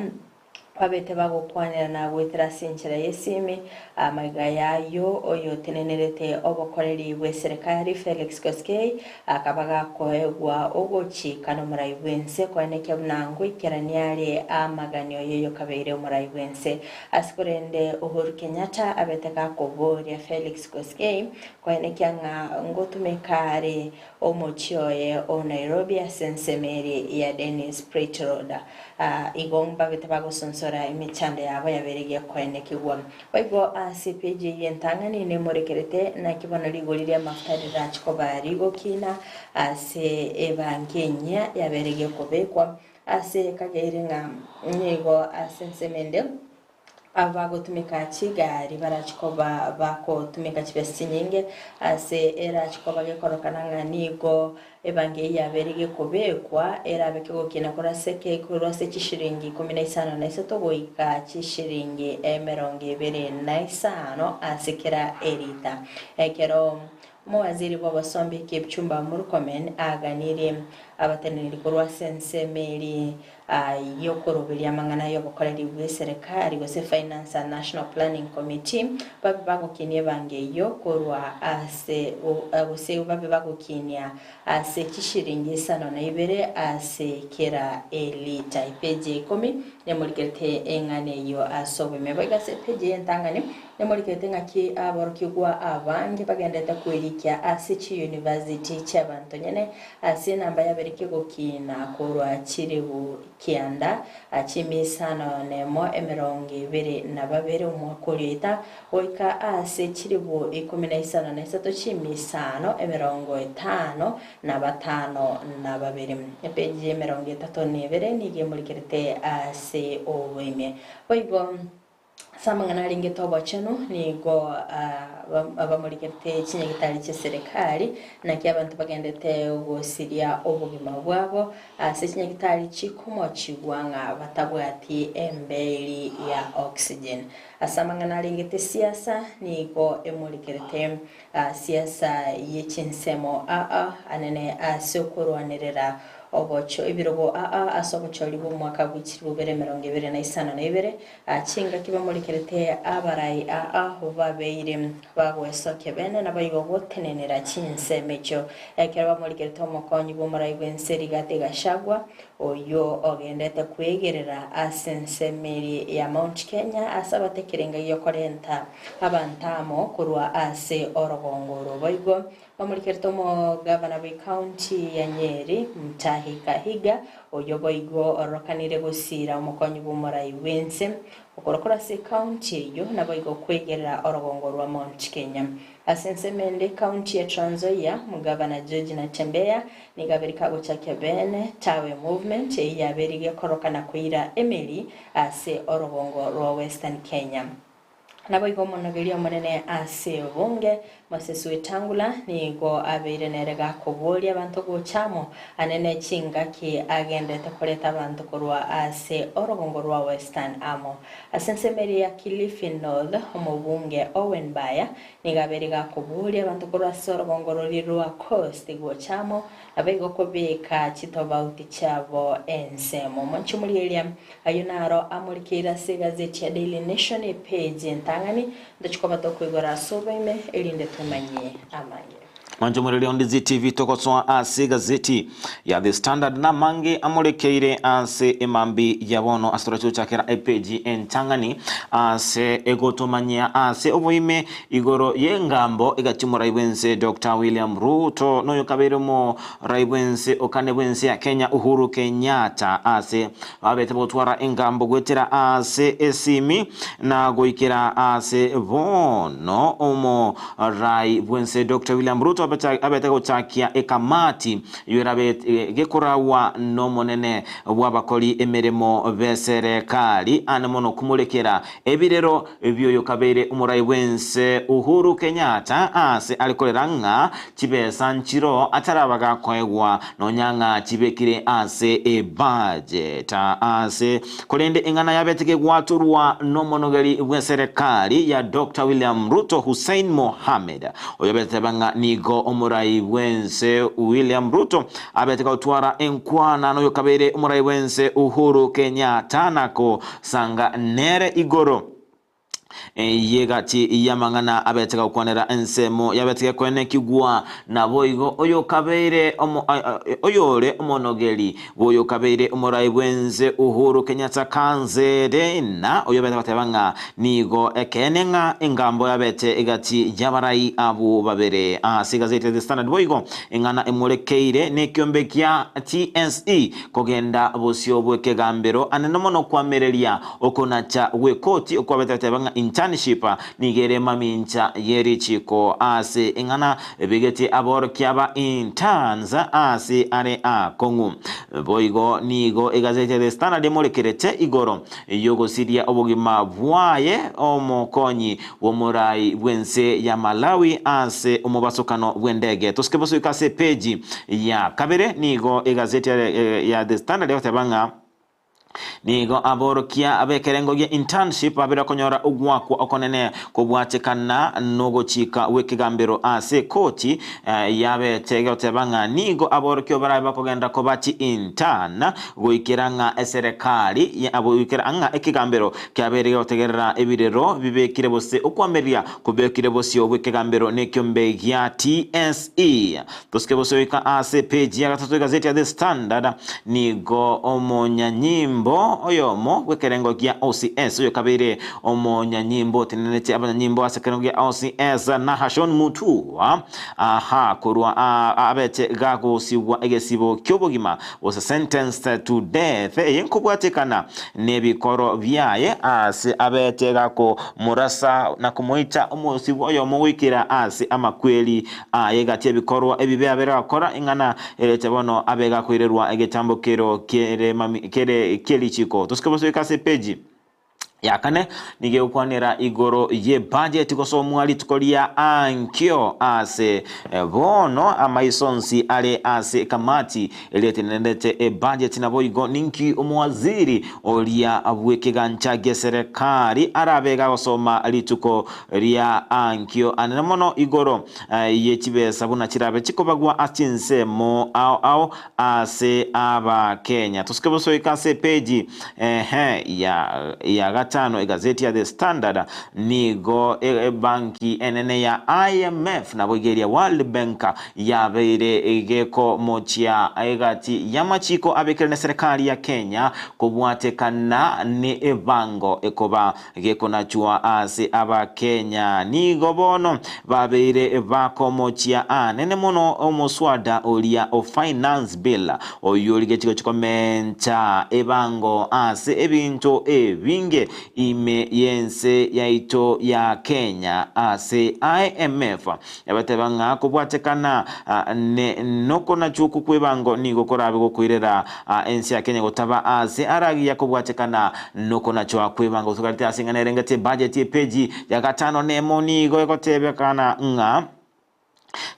Speaker 2: babete bagokwanera na goetera ase enchera y'esimi, amaiga y'ayio oyotenenerete obokoreri bw'eserekari Felix Koskei akaba gakoegwa ogochika nomorai bw'ense koenekia buna ngoikerania are amaganio y'oyokabeire omorai bw'ense. Ase korende Uhuru Kenyatta abete gakoboria Felix Koskei koenekia ng'a ngotumeka are omochie oye o Nairobi ase ensemo eri ya Dennis Pritt Road. Igo mbabete bagosonsora emechando yabo yabeire gekoenekigwa. Boigo ase epeji eyio entang'ani nemorekerete naki bono rigori ri'amafuta rirache koba rigokina ase ebanki enyia yabeire gekobekwa ase ekageire ng'a nigo ase ensemo ende Abagotumeka chigari barache koba bagotumeka chibesa chinyinge ase erache koba gekorokana ng'a nigo ebangi eyio yabeire gekobekwa erabe kegokina korwa ase eke korwa ase chishiringi ikomi na isano na isato goika chishiringi emerongo ebere na isano ase kera erita. Ekero Omowaziri bw'obosombi Kipchumba Murkomen aganirie abateneneri korwa ase ensemo eria y'okoroberia amang'ana y'obokoreri bw'eserekari gose Finance and National Planning Committee babe bagokinia ebango eyio korwa ase gose babe bagokinia ase chishiringi isano na ibere ase kera elita. Epeji ya ikomi nemorikerete eng'ana eyio ase oboime. Boigo ase epeji y'entang'ani Nemorikerete ng'aki aborokigwa abange bagenderete kwerikia ase chiyunivasiti chi'abanto nyene ase enamba yabere kegokiina korwa chiribu kianda chimia isano nemo emerongo ebere na babere omwaka oria oeta goika ase chiribu ikomi na isano na isato chimia isano emerongo etano na batano na babere. Epeji y'emerongo etato na ebere nigo emorikerete ase oboime. Boigo. Ase amang'ana arengete obochenu nigo bamorigerete chinyagitari chi'eserekari, naki abanto bagendete gosiria obogima bwabo ase chinyagitari chikomochigwa ng'a batabwati embeeri ya oxygen. Ase amang'ana arengete siasa nigo emorigerete siasa ye chinsemo aa anene ase okorwanerera obocho ebirogo aa ase obochori bw'omwaka bwe chilifu bibere emerongo ebere na isano na ibere. Chingaki bamorekerete abarai aa babeire bagwesokia bene naboigo gotenenera chinsemo echio. Ekero bamorekerete omokonyi bw'omorai bw'ense Rigathi Gachagua, oyio ogendete kwegerera ase ensemo eria ya Mount Kenya ase abate ekerenga gi'okorenta abanto amo korwa ase orogongo oro. Boigo Bamorikerete omogavana bw'ecounty ya Nyeri, Mutahi Kahiga, oyio boigo ororokanire gosiira omokonyi bw'omorai bw'ense. Okorokora ase ekaunti eyio naboigo kwegerera orogongo rwa Mount Kenya. Ase ensemo ende ekaunti ya Trans Nzoia, Omogavana George Natembeya nigo aberike agochakia bene Tawe Movement eyio yabeire gekoroka na koira emeri ase orogongo rwa Western Kenya. Naboigo omonogeria omonene ase obonge, Moses Wetangula, nigo abeire nere gakoboria abanto gocha amo anene chingaki agenderete koreta abanto korwa ase orogongo rwa Western amo. Ase ensemo eria ya Kilifi North, omobunge Owen Baya nigo abeire gakoboria abanto korwa ase orogongo roria rwa Coast gocha amo, naboigo kobeka chitobauti chiabo ensemo. Omonche omorieria Ayio naro amorikeire ase egazeti ya Daily Nation epeji entang'ani, ntochie koba tokoigora ase oboime, erinde tomanye amange.
Speaker 3: Mwanche omoreri onde ZTV togosoa ase egazeti ya The Standard namange amorekeire ase emambi ya bono ase torache gochakera epeji entang'ani ase egotomanyia ase oboime igoro y'engambo egati omorai bwense Doctor William Ruto noyo kabeire omorai bwense okane bwense ya Kenya Uhuru Kenyatta ase Babete bagotwara engambo goetera ase esimi na goikera ase bono omorai bwense Doctor William Ruto abete gochakia ekamati eyio erabe gekoragwa nomonene bw'abakori emeremo b'eserekari ane mono komorekera ebirero bioyo kabeire omorai bwense Uhuru Kenyatta ase are korera ng'a Chibesa nchiro ataraba gakoegwa, nonya ng'a chibekire ase ebudget ase. Korende eng'ana yabete kegwatorwa nomonogeri bw'eserekari ya Doctor William Ruto Hussein Mohamed, oyobeteba ng'a nigo omorai bw'ense William Ruto abete gotwara enkwana noyokabeire omorai bw'ense Uhuru Kenyatta nakosanga nere igoro. Y'egati y'amang'ana abete gokwanera ensemo yabete gekoenekigwa, naboigo oyokabeire omo oyore omonogeri bw'oyokabeire omorai bw'ense Uhuru Kenyatta Kanzere, na oyobete goteba ng'a nigo ekeene ng'a engambo yabete egati y'abarai abwo babere. Ase egazeti ya The Standard boigo eng'ana emorekeire nekiombe gia TSE kogenda bosio bw'ekegambero anene mono kwamereria Okonacha gw'ekoti okwabete goteba ng'a internship nigo ere mamincha ye richiko ase eng'ana ebegetie aborokia ba interns ase are akong'u. Boigo nigo egazeti ya The Standard emorekerete igoro y'ogosiria obogima bwaye omokonyi bw'omorai bw'ense ya Malawi ase omobasokano bw'endege. Tosike bosoika ase epeji ya kabere nigo egazeti ya The Standard egoteba ng'a Nigo aborokia b'ekerengo gia internship babere konyora ogwakwa okonene kobwatekana nogochika gw'ekegambero ase ekoti yabete goteba ng'a nigo aborokio barabe bakogenda koba chi intern goikera ng'a eserekari goikera ng'a ekegambero kiabeire gotegerera ebirero bibekire bose okwamereria kobekire bosio bw'ekegambero nekiombe gia TSE. Tosike gosoika ase epeji ya gatato y'egazeti ya The Standard, nigo omonyanyimbo oyomo bw'ekerengo gia OCS oyokabeire omonyanyimbo otenenete abanyanyimbo ase ekerengo gia OCS Nahashon Mutua aha korwa abete gagosigwa egesibo ki'obogima gose sentenced to death eye nkobwatekana nebikoro biaye ase abete gakomorasa na komoita omosibwa oyomo goikera ase amakweri Aye gati ebikorwa ebibe abere gakora, ing'ana erete bono abe gakoirerwa egetambo kero kere mami kere kie richiko. Tosike bosoika ase epeji ya kane nigo egokwanera igoro ye budget gosomwa rituko ria ankio ase bono amaiso onsi are ase ekamati eria etenenerete ebudget naboigo ninki omowaziri oria bw'ekegancha gi'eserekari arabe gagosoma rituko ria ankio anene mono igoro ye chibesa buna chirabe chikobagwa ase chinsemo ao ao ase Abakenya. Tosike bosoika ase epeji ehe ya ya gatano egazeti ya The Standard nigo ebanki enene ya IMF naboigo eria World Bank yabeire gekomochia egati y'amachiko abekire neserikari ya Kenya kobwatekana ne ebango ekoba Gekonachwa ase Abakenya. Nigo bono babeire bakomochia anene mono omoswada oria o Finance Bill, oyio origetie gochia komenta ebango ase ebinto ebinge. ime y'ense yaito ya Kenya ase IMF ebateba ng'a kobwatekana ne nokonachwa okwo kw'ebango nigo korabe gokoirera ense ya Kenya gotaba ase aragiya kobwatekana nokonachwa kw'ebango togarete ase eng'ana erengete ebudget epeji ya gatano nemo nigo egotebekana ng'a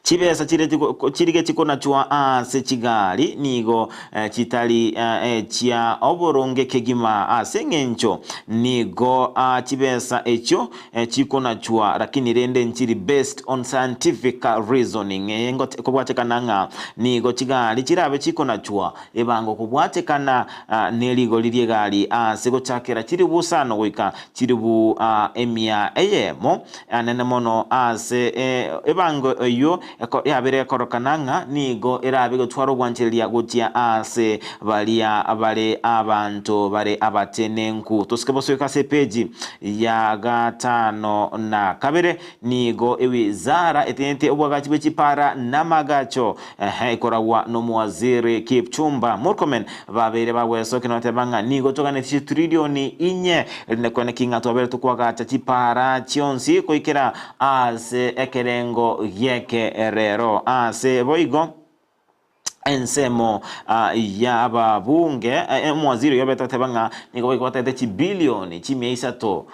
Speaker 3: Chibesa chire chikonachwa ase chigari nigo chitari echia oboronge kegima, ase engencho nigo chibesa echio chikonachwa lakini rende nchiri based on scientific reasoning. Kobwatekana ng'a nigo chigari chirabe chikonachwa ebango kobwatekana nerigori ri'egari ase gochakera chiribu isano goika chiribu emia eyemo anene mono ase ebango eyio yabere ekorokana ng'a nigo erabe gotwara ogwanchereria gochia ase baria bare abanto bare abatenenku. Tosike bosoika ase epeji ya 52 nigo ewizara etenenete obwagachi bwe chipara namagacho ekoragwa nomowaziri Kipchumba Murkomen babeire bagwesokia na goteba ng'a nigo toganetie chitrilioni inye erinde kwane ki ng'a twabeire tokwagacha chipara chionsi goikera ase ekerengo gi'ekerero. Ase boigo ensemo y'ababunge omowaziri oyio obete goteba ng'a nigo boigo batagete chibilioni chimia isato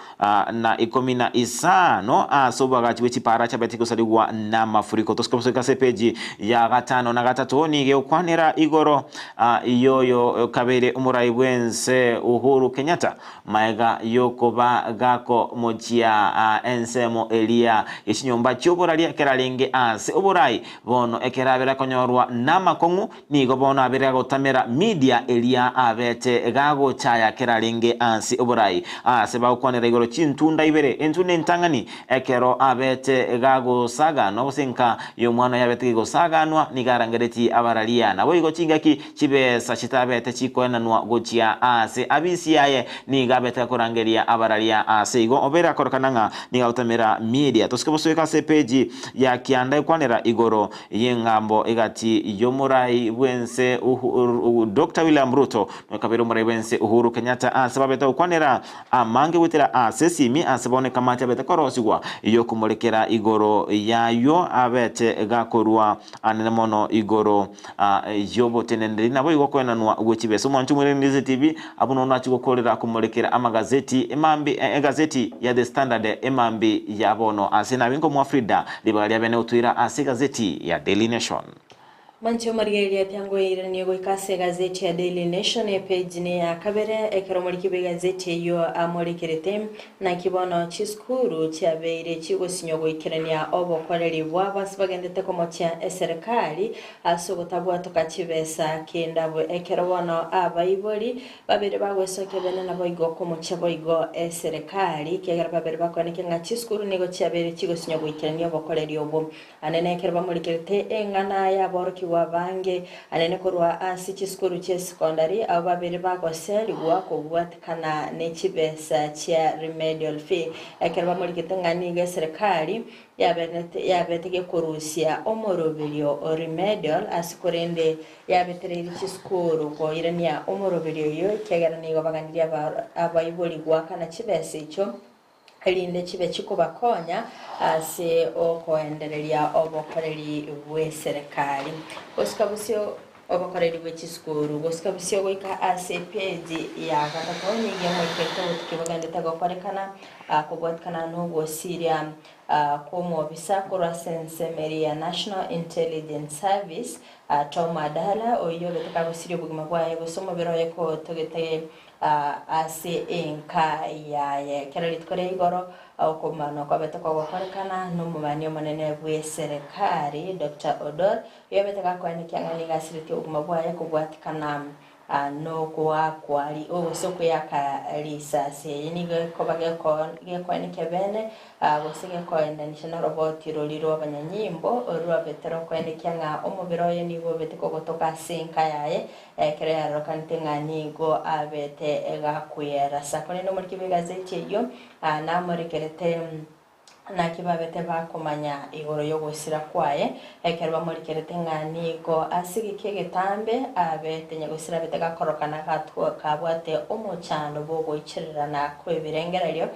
Speaker 3: na ikomi na isano ase obwagachi bwe chipara chiabete gosarigwa namafuriko. Tosike bosoika ase epeji ya 53 nigo egokwanera igoro yoyo kabeire omorai bwense Uhuru Kenyatta Magega y'okoba gakomochia ensemo eria ye chinyomba chi'oboraria ekero arenge aase oborai, bono ekero abere akonyorwa namakong'u, nigo bono abere agotamera media eria abete gagochaya ekero arenge aase oborai. Aase bagokwanera igoro chintunda ibere, entunda entang'ani ekero abete gagosaganwa, gose enka y'omwana oye abete gegosaganwa, nigo arangeretie abararia. Naboigo chingaki Chibesa chitabete chikoenanwa gochia aase abisi yaye, nigo abete akorangeria abararia aase igo obeire akorokana ng'a nigo agotamera media. Tosike bosoeka ase epeji ya kianda ekwanera igoro y'engambo egati y'omorai bw'ense Doctor William Ruto nokabere omorai bw'ense Uhuru Kenyatta aase babete gokwanera amange goetera ase esimi ase bono ekamati abete korosigwa yokomorekera igoro yayio abete gakorwa anene mono igoro y'oboteneneri naboigo okoenanwa gwe chibesa. Omwancho omwerengerese TV abwo nono achie gokorera komorekera amagazeti emambi egazeti ya The Standard emambi ya bono ase nabe nkomoa Frida ribaga ria bene gotoira ase egazeti ya Daily Nation.
Speaker 2: Mwanche omorigereria atiangoeiranie goika ase egazeti ya Daily Nation epeji ne ya kabere ekero omoriki bw'egazeti eyio amorekerete Naki bono chisukuru chiabeire chigosinywa goikerania obokoreri bwabo ase bagendete komochia eserekari ase ogotabwatoka chibesa kindabwe ekero bono abaibori babere bagwesokia bene naboigo komochia boigo eserekari ekiagera babere bakoenekia ng'a chisukuru nigo chiabeire chigosinywa goikerania obokoreri obwo. Anene ekero bamorikerete eng'ana y'aborokigwa abange, anene korwa ase chisukuru chi'esekondari, abwo babere bagoserigwa kobwatekana ne chibesa chia remedial fee. Ekero bamorikete ng'a nigo eserekari yaberete yabete gekorusia omoroberio o remedial ase korende yabetereirie chisukuru koirania omoroberio oyio ekiagera nigo baganirie abaibori goakana chibesa echio erinde chibe chikobakonya ase okoendereria obokoreri bw'eserekari. Gosika bosio obokoreri bwe chisukuru. Gosika bosio goika ase epeji ya gatato nigo emoikete obotuki bogendete gokorekana kobwatikana nogosiria kw'omobisa korwa ase ensemo eria ya National Intelligence Service Tom Adala oyio obete kagosiria obogima bwaye gose omobere oye kotogete Ase enka yaye. Kera rituko ria igoro, okomanwa kwabete kogokorekana nomobani omonene bw'eserekari, Doctor Odor, oyobete gakoenekia ng'a nigo asiretie obogima bwaye kobwatikana nokoakwa gose okoyaka risasi. Eye nigo ekoba gekoenekia bene gose gekoendanisha noroboti roria rw'abanyanyimbo rwabete rokoenekia ng'a omobere oye nigo obete kogotoka ase enka yaye Ekero yarorekanete ng'a nigo abete gakwera. Korende omoriki bw'egazeti eyio namorekerete Naki babete bakomanya igoro y'ogosira kwaye, ekero bamorikerete ng'a nigo asigike egetambe, abete nyagosira abete gakorokana kabwate omochando bw'ogoichererana kw'ebirengererio,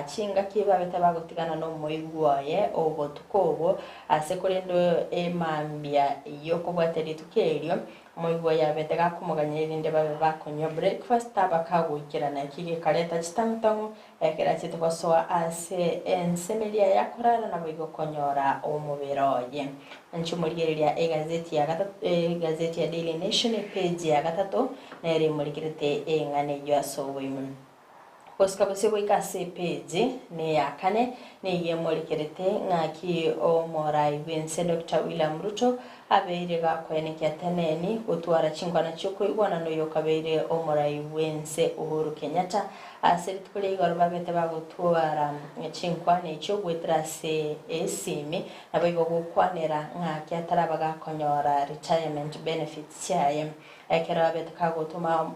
Speaker 2: chingaki babete bagotigana nomoigwa oye obotuko obwo, ase korende emambia y'okobwatia rituko erio, Omoigwa oye abete gakomoganya erinde babe bakonywa breakfast abakagoikerana eki gekareta chitang'utang'u Ekero achete gosoa ase ensemo eria yakorara naboigo konyora omobere oye. Inche omorigereria egazeti ya gatato egazeti ya Daily Nation epage ya gatato nere emorigerete eng'ana eyio ase oboime. Gosika bosio goika ase epage neya kane nigo emorigerete ng'aki omorai bw'ense Doctor William Ruto abeire gakoenekia teneni gotwara chinkwana chi'okoigwana noyokabeire omorai bw'ense Uhuru Kenyatta Ase rituko ria igoro babete bagotwara chinkwana echio goetera ase esimi, naboigo gokwanera ng'aki ataraba gakonyora retirement benefits chiaye. Ekero abete kagotoma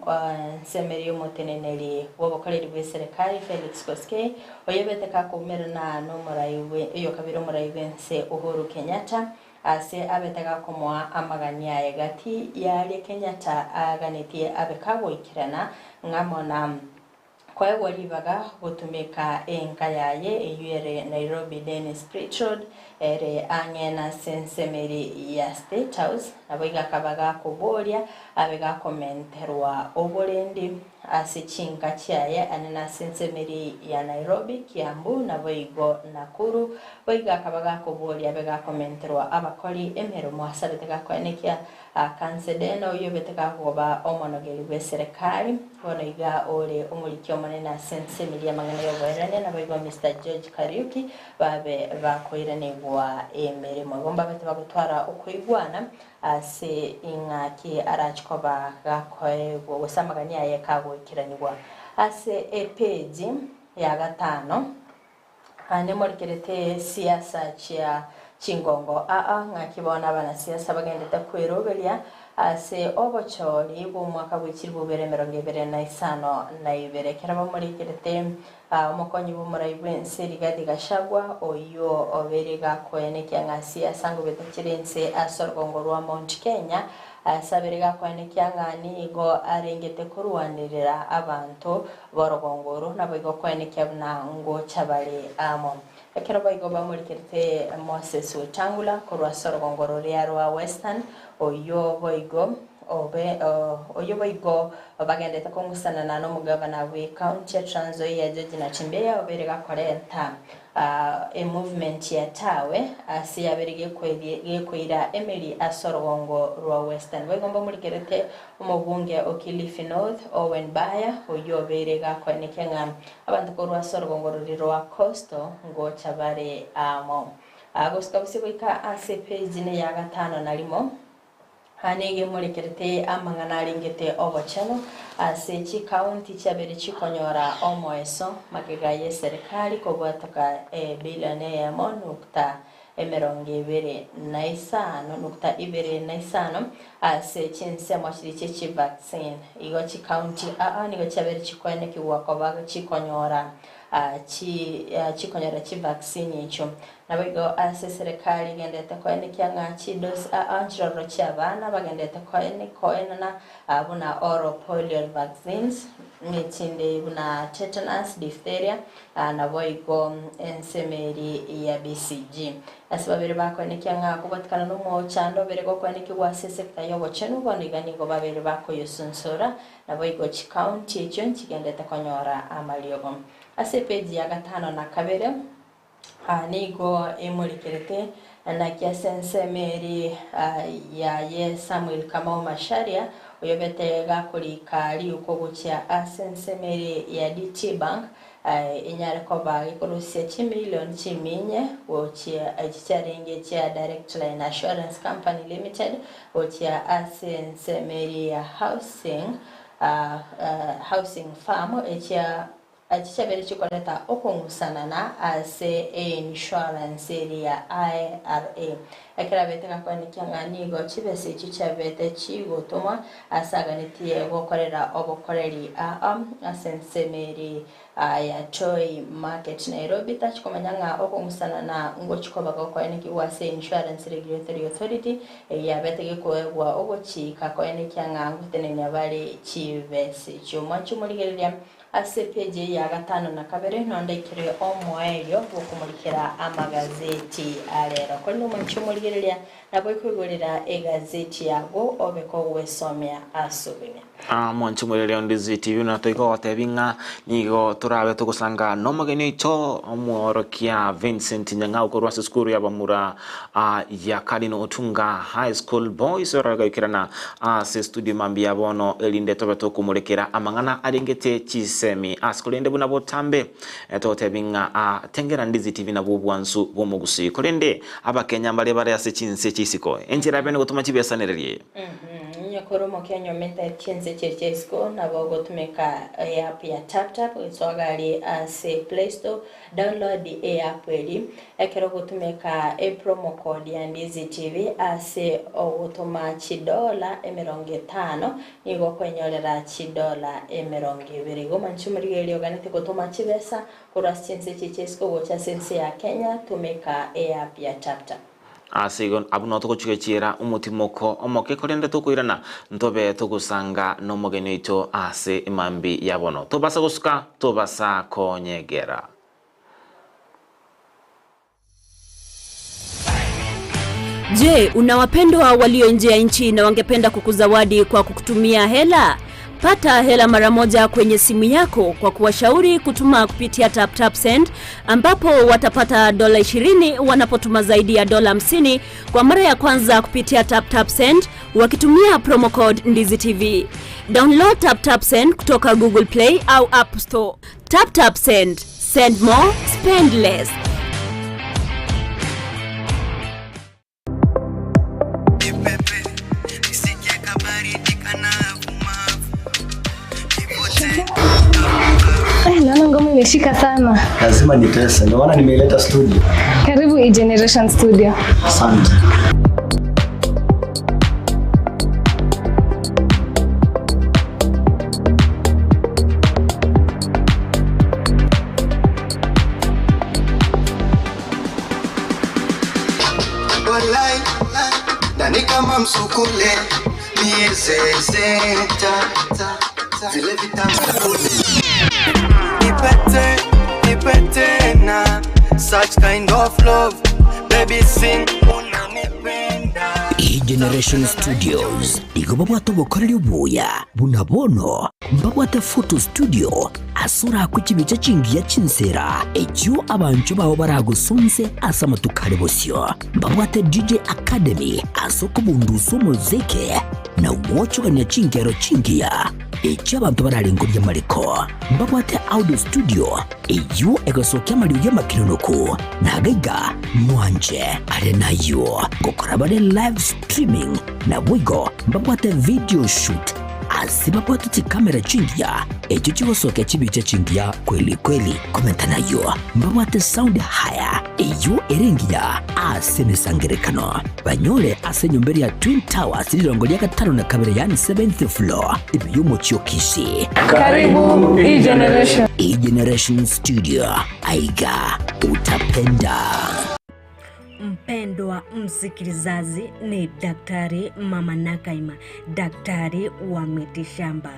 Speaker 2: ensemeri y'omoteneneri bw'obokoreri bw'eserekari Felix Koskei, oyobete kakoumerana nomorai bwe oyokabere omorai bw'ense Uhuru Kenyatta, ase abete gakomoa amagani aye gati y'aria Kenyatta aganetie abe kagoikerana ng'amo na koegwa ribaga gotumeka enka yaye eyio ere Nairobi Dennis Pritt Road ere ang'e nase ensemeri ya State House naboigo akaba gakoboria abe gakomenterwa oborendi ase chinka chiaye ane nase ensemeri ya Nairobi, Kiambu naboigo Nakuru. Boigo akaba gakoboria abe gakomenterwa abakori emeremo asabete gakoenekia Kansedena oyio obete gakoba omonogeri bw'eserekari, bono iga ore omoriki omonene ase ensemeri y'amang'ana y'oboerania naboigo Mister George Kariuki babe bakoiranigwa emeremo. Igo mbabete bagotwara okoigwana Ase ing'aki arache koba gakoegwa gose amagani aye kagoikeranigwa. Ase epeji ya gatano nemorikerete siasa chia chingongo aa ng'aki bono abanasiasa bagendete kweroberia ase obochori bw'omwaka bwe chilifu bibere emerongo ebere na isano na ibere. Ekero bamorikerete Omokonyi bw'omorai bw'ense Rigathi Gachagua, oyio obeire gakoenekia ng'a siasa ngobeta chire inse ase orogongo rwa Mount Kenya, ase abere gakoenekia ng'a nigo arengete korwanerera abanto b'orogongo oro, naboigo koenekia buna ngocha bare amo. Ekero boigo bamorikerete Moses Wetangula korwa ase orogongo roria rwa Western, oyio boigo Obe oyio boigo bagendete kong'usanana nomogavana bw'ecounty ya Trans Nzoia George Natembeya obeire gakorenta emovement ya Tawe ase yabeire gekoira emeri ase orogongo rwa Western. Boigo mbamorikerete omobunge o Kilifi North Owen Baya oyio obeire gakoenekia ng'a abanto korwa ase orogongo roria rwa Coastal ngocha bare amo. Gosika bosio goika ase epage neya gatano na rimo. Aa nigo emorekerete amang'ana arengete obochenu ase chikaunti chiabere chikonyora omoeso magega y'eserekari kobwatoka ebilion eyemo nukta emerongo ebere na isano nukta ibere na isano ase chinsemo chiria chie chivaccine. Igo chikaunti aa nigo chiabere chikoenekigwa koba chikonyora chikonyora chivaccine echio. Naboigo ase eserekari egenderete koenekia ng'a chidosi aa nchirororo chi'abana bagenderete koenana buna oral polio vaccines, nechinde buna tetanus, diphtheria, naboigo ensemo eri ya BCG. Ase babere bakoenekia ng'a kobwatikana nomochando obere gokoenekigwa ase esector y'obochenu bono iga nigo babere bakoyosunsora, naboigo chicounty echio nchigenderete konyora amariogo. Ase epeji ya gatano na kabere. Nigo emorekerete naki ase ensemo eri yaye Samuel Kamau Macharia oyobete gakorika riuko gochia ase ensemo eri ya DT Bank enyare koba gekorusia chimilion chiminye gochia echi chiarenge chia Direct Line Assurance Company Limited gochia ase ensemo eri ya Housing Housing Farm echia. Chichabere chikoreta okong'usanana ase einsurance eria ya IRA. Ekero abete gakoenekia ng'a nigo chibesa echio chiabete chigotomwa ase aganetie gokorera obokoreri aa ase ensemo eria ya Toi Market Nairobi tachi komanya ng'a okong'usanana ngochi koba gokoenekigwa ase Insurance Regulatory Authority eyio yabete gekoegwa ogochika koenekia ng'a ngotenenia bare chibesa echio. Mwanche omorigereria Ase epeji eye ya gatano na kabere nondaikere omoerio bw'okomorikera amagazeti a rero. Korende omwanchi omorigereria nabo okoigorera egazeti yago obe kogwesomia ase obwime.
Speaker 3: Mwanchi omorigereria o Ndizi TV buna toika gogotebi ng'a nigo torabe togosanga nomogeni oito omworokia Vincent Nyang'au korwa ase esukuru y'abamura ya Cardinal Otunga High School Boys orare goikerana ase studio mambia bono erinde tobe tokomorekera amang'ana arengete chisemi ase korende buna botambe togotebi ng'a aa tengera Ndizi TV nabwo obwansu bw'omogusii korende abakenya mbare bare ase chinse chi'isiko enchera yabe nogotoma chibesanererie.
Speaker 2: Onye kore omokenya omete chinse chiria chia isiko nabo ogotumeka eapp ya TapTap gosoa gari ase Play Store Download eapp eri ekero ogotumeka epromo code ya Ndizi TV ase ogotoma chidola 50 nigo okwenyorera chidola 20. Igo manche omorigereria oganete gotoma chibesa korwa ase chinse echi chia isiko gocha ase ense ya Kenya tumeka eapp ya TapTap.
Speaker 3: Ase igo abwo noo togochigechiera omotimoko omoke, korende tokoirana ntobe togosanga nomogeni oito ase emambia ya bono. Tobasa gosuka, tobasa konyegera.
Speaker 18: Je, una wapendwa walio nje ya nchi na wangependa kukuzawadi kwa kukutumia hela? Pata hela mara moja kwenye simu yako kwa kuwashauri kutuma kupitia TapTap Send ambapo watapata dola 20 wanapotuma zaidi ya dola 50 kwa mara ya kwanza kupitia TapTap Send wakitumia promo code Ndizi TV. Download TapTap Send kutoka Google Play au App Store. TapTap Send. Send more, spend less.
Speaker 5: Eh, naona ngoma imeshika sana.
Speaker 6: Lazima nitese, ndio maana nimeileta studio.
Speaker 5: Karibu E-Generation Studio.
Speaker 6: Asante.
Speaker 7: Walai, ndani kama msukule miezezeta vile vitamu
Speaker 8: Nipete, nipete na such kind of love baby sing unanipenda
Speaker 11: E-Generation Studios nigo babwate obokoreri obuya buna bono mbabwate photo studio ase orakwe chibicha chingiya chinsera echio abanchwa bao baragosonse ase amatuko are bosio. Mbabwate DJ Academy ase okobundusa omozeke na gwochogania chinkero chingiya echio abanto bararengorie amariko. Mbabwate audio studio eyio egosokia amariogi amakenonoku na agaiga mwanche are nayio ngokora bare live streaming naboigo mbabwate video shoot Ase babwate chikamera chingiya, echio chigosokia chibicha chingiya kweli kweli. Komenta nayio, mbabwate sound haya, eyio ere engiya ase emesangerekano. Banyore ase enyomba eria ya Twin Towers rirongo ria gatano na kabere yaani seventh floor, ime y'omochie o Kisii.
Speaker 5: Karibu E-Generation.
Speaker 11: E-Generation Studio, aiga utapenda.
Speaker 9: Mpendwa msikilizaji, ni Daktari Mama Nakaima, daktari wa mitishamba.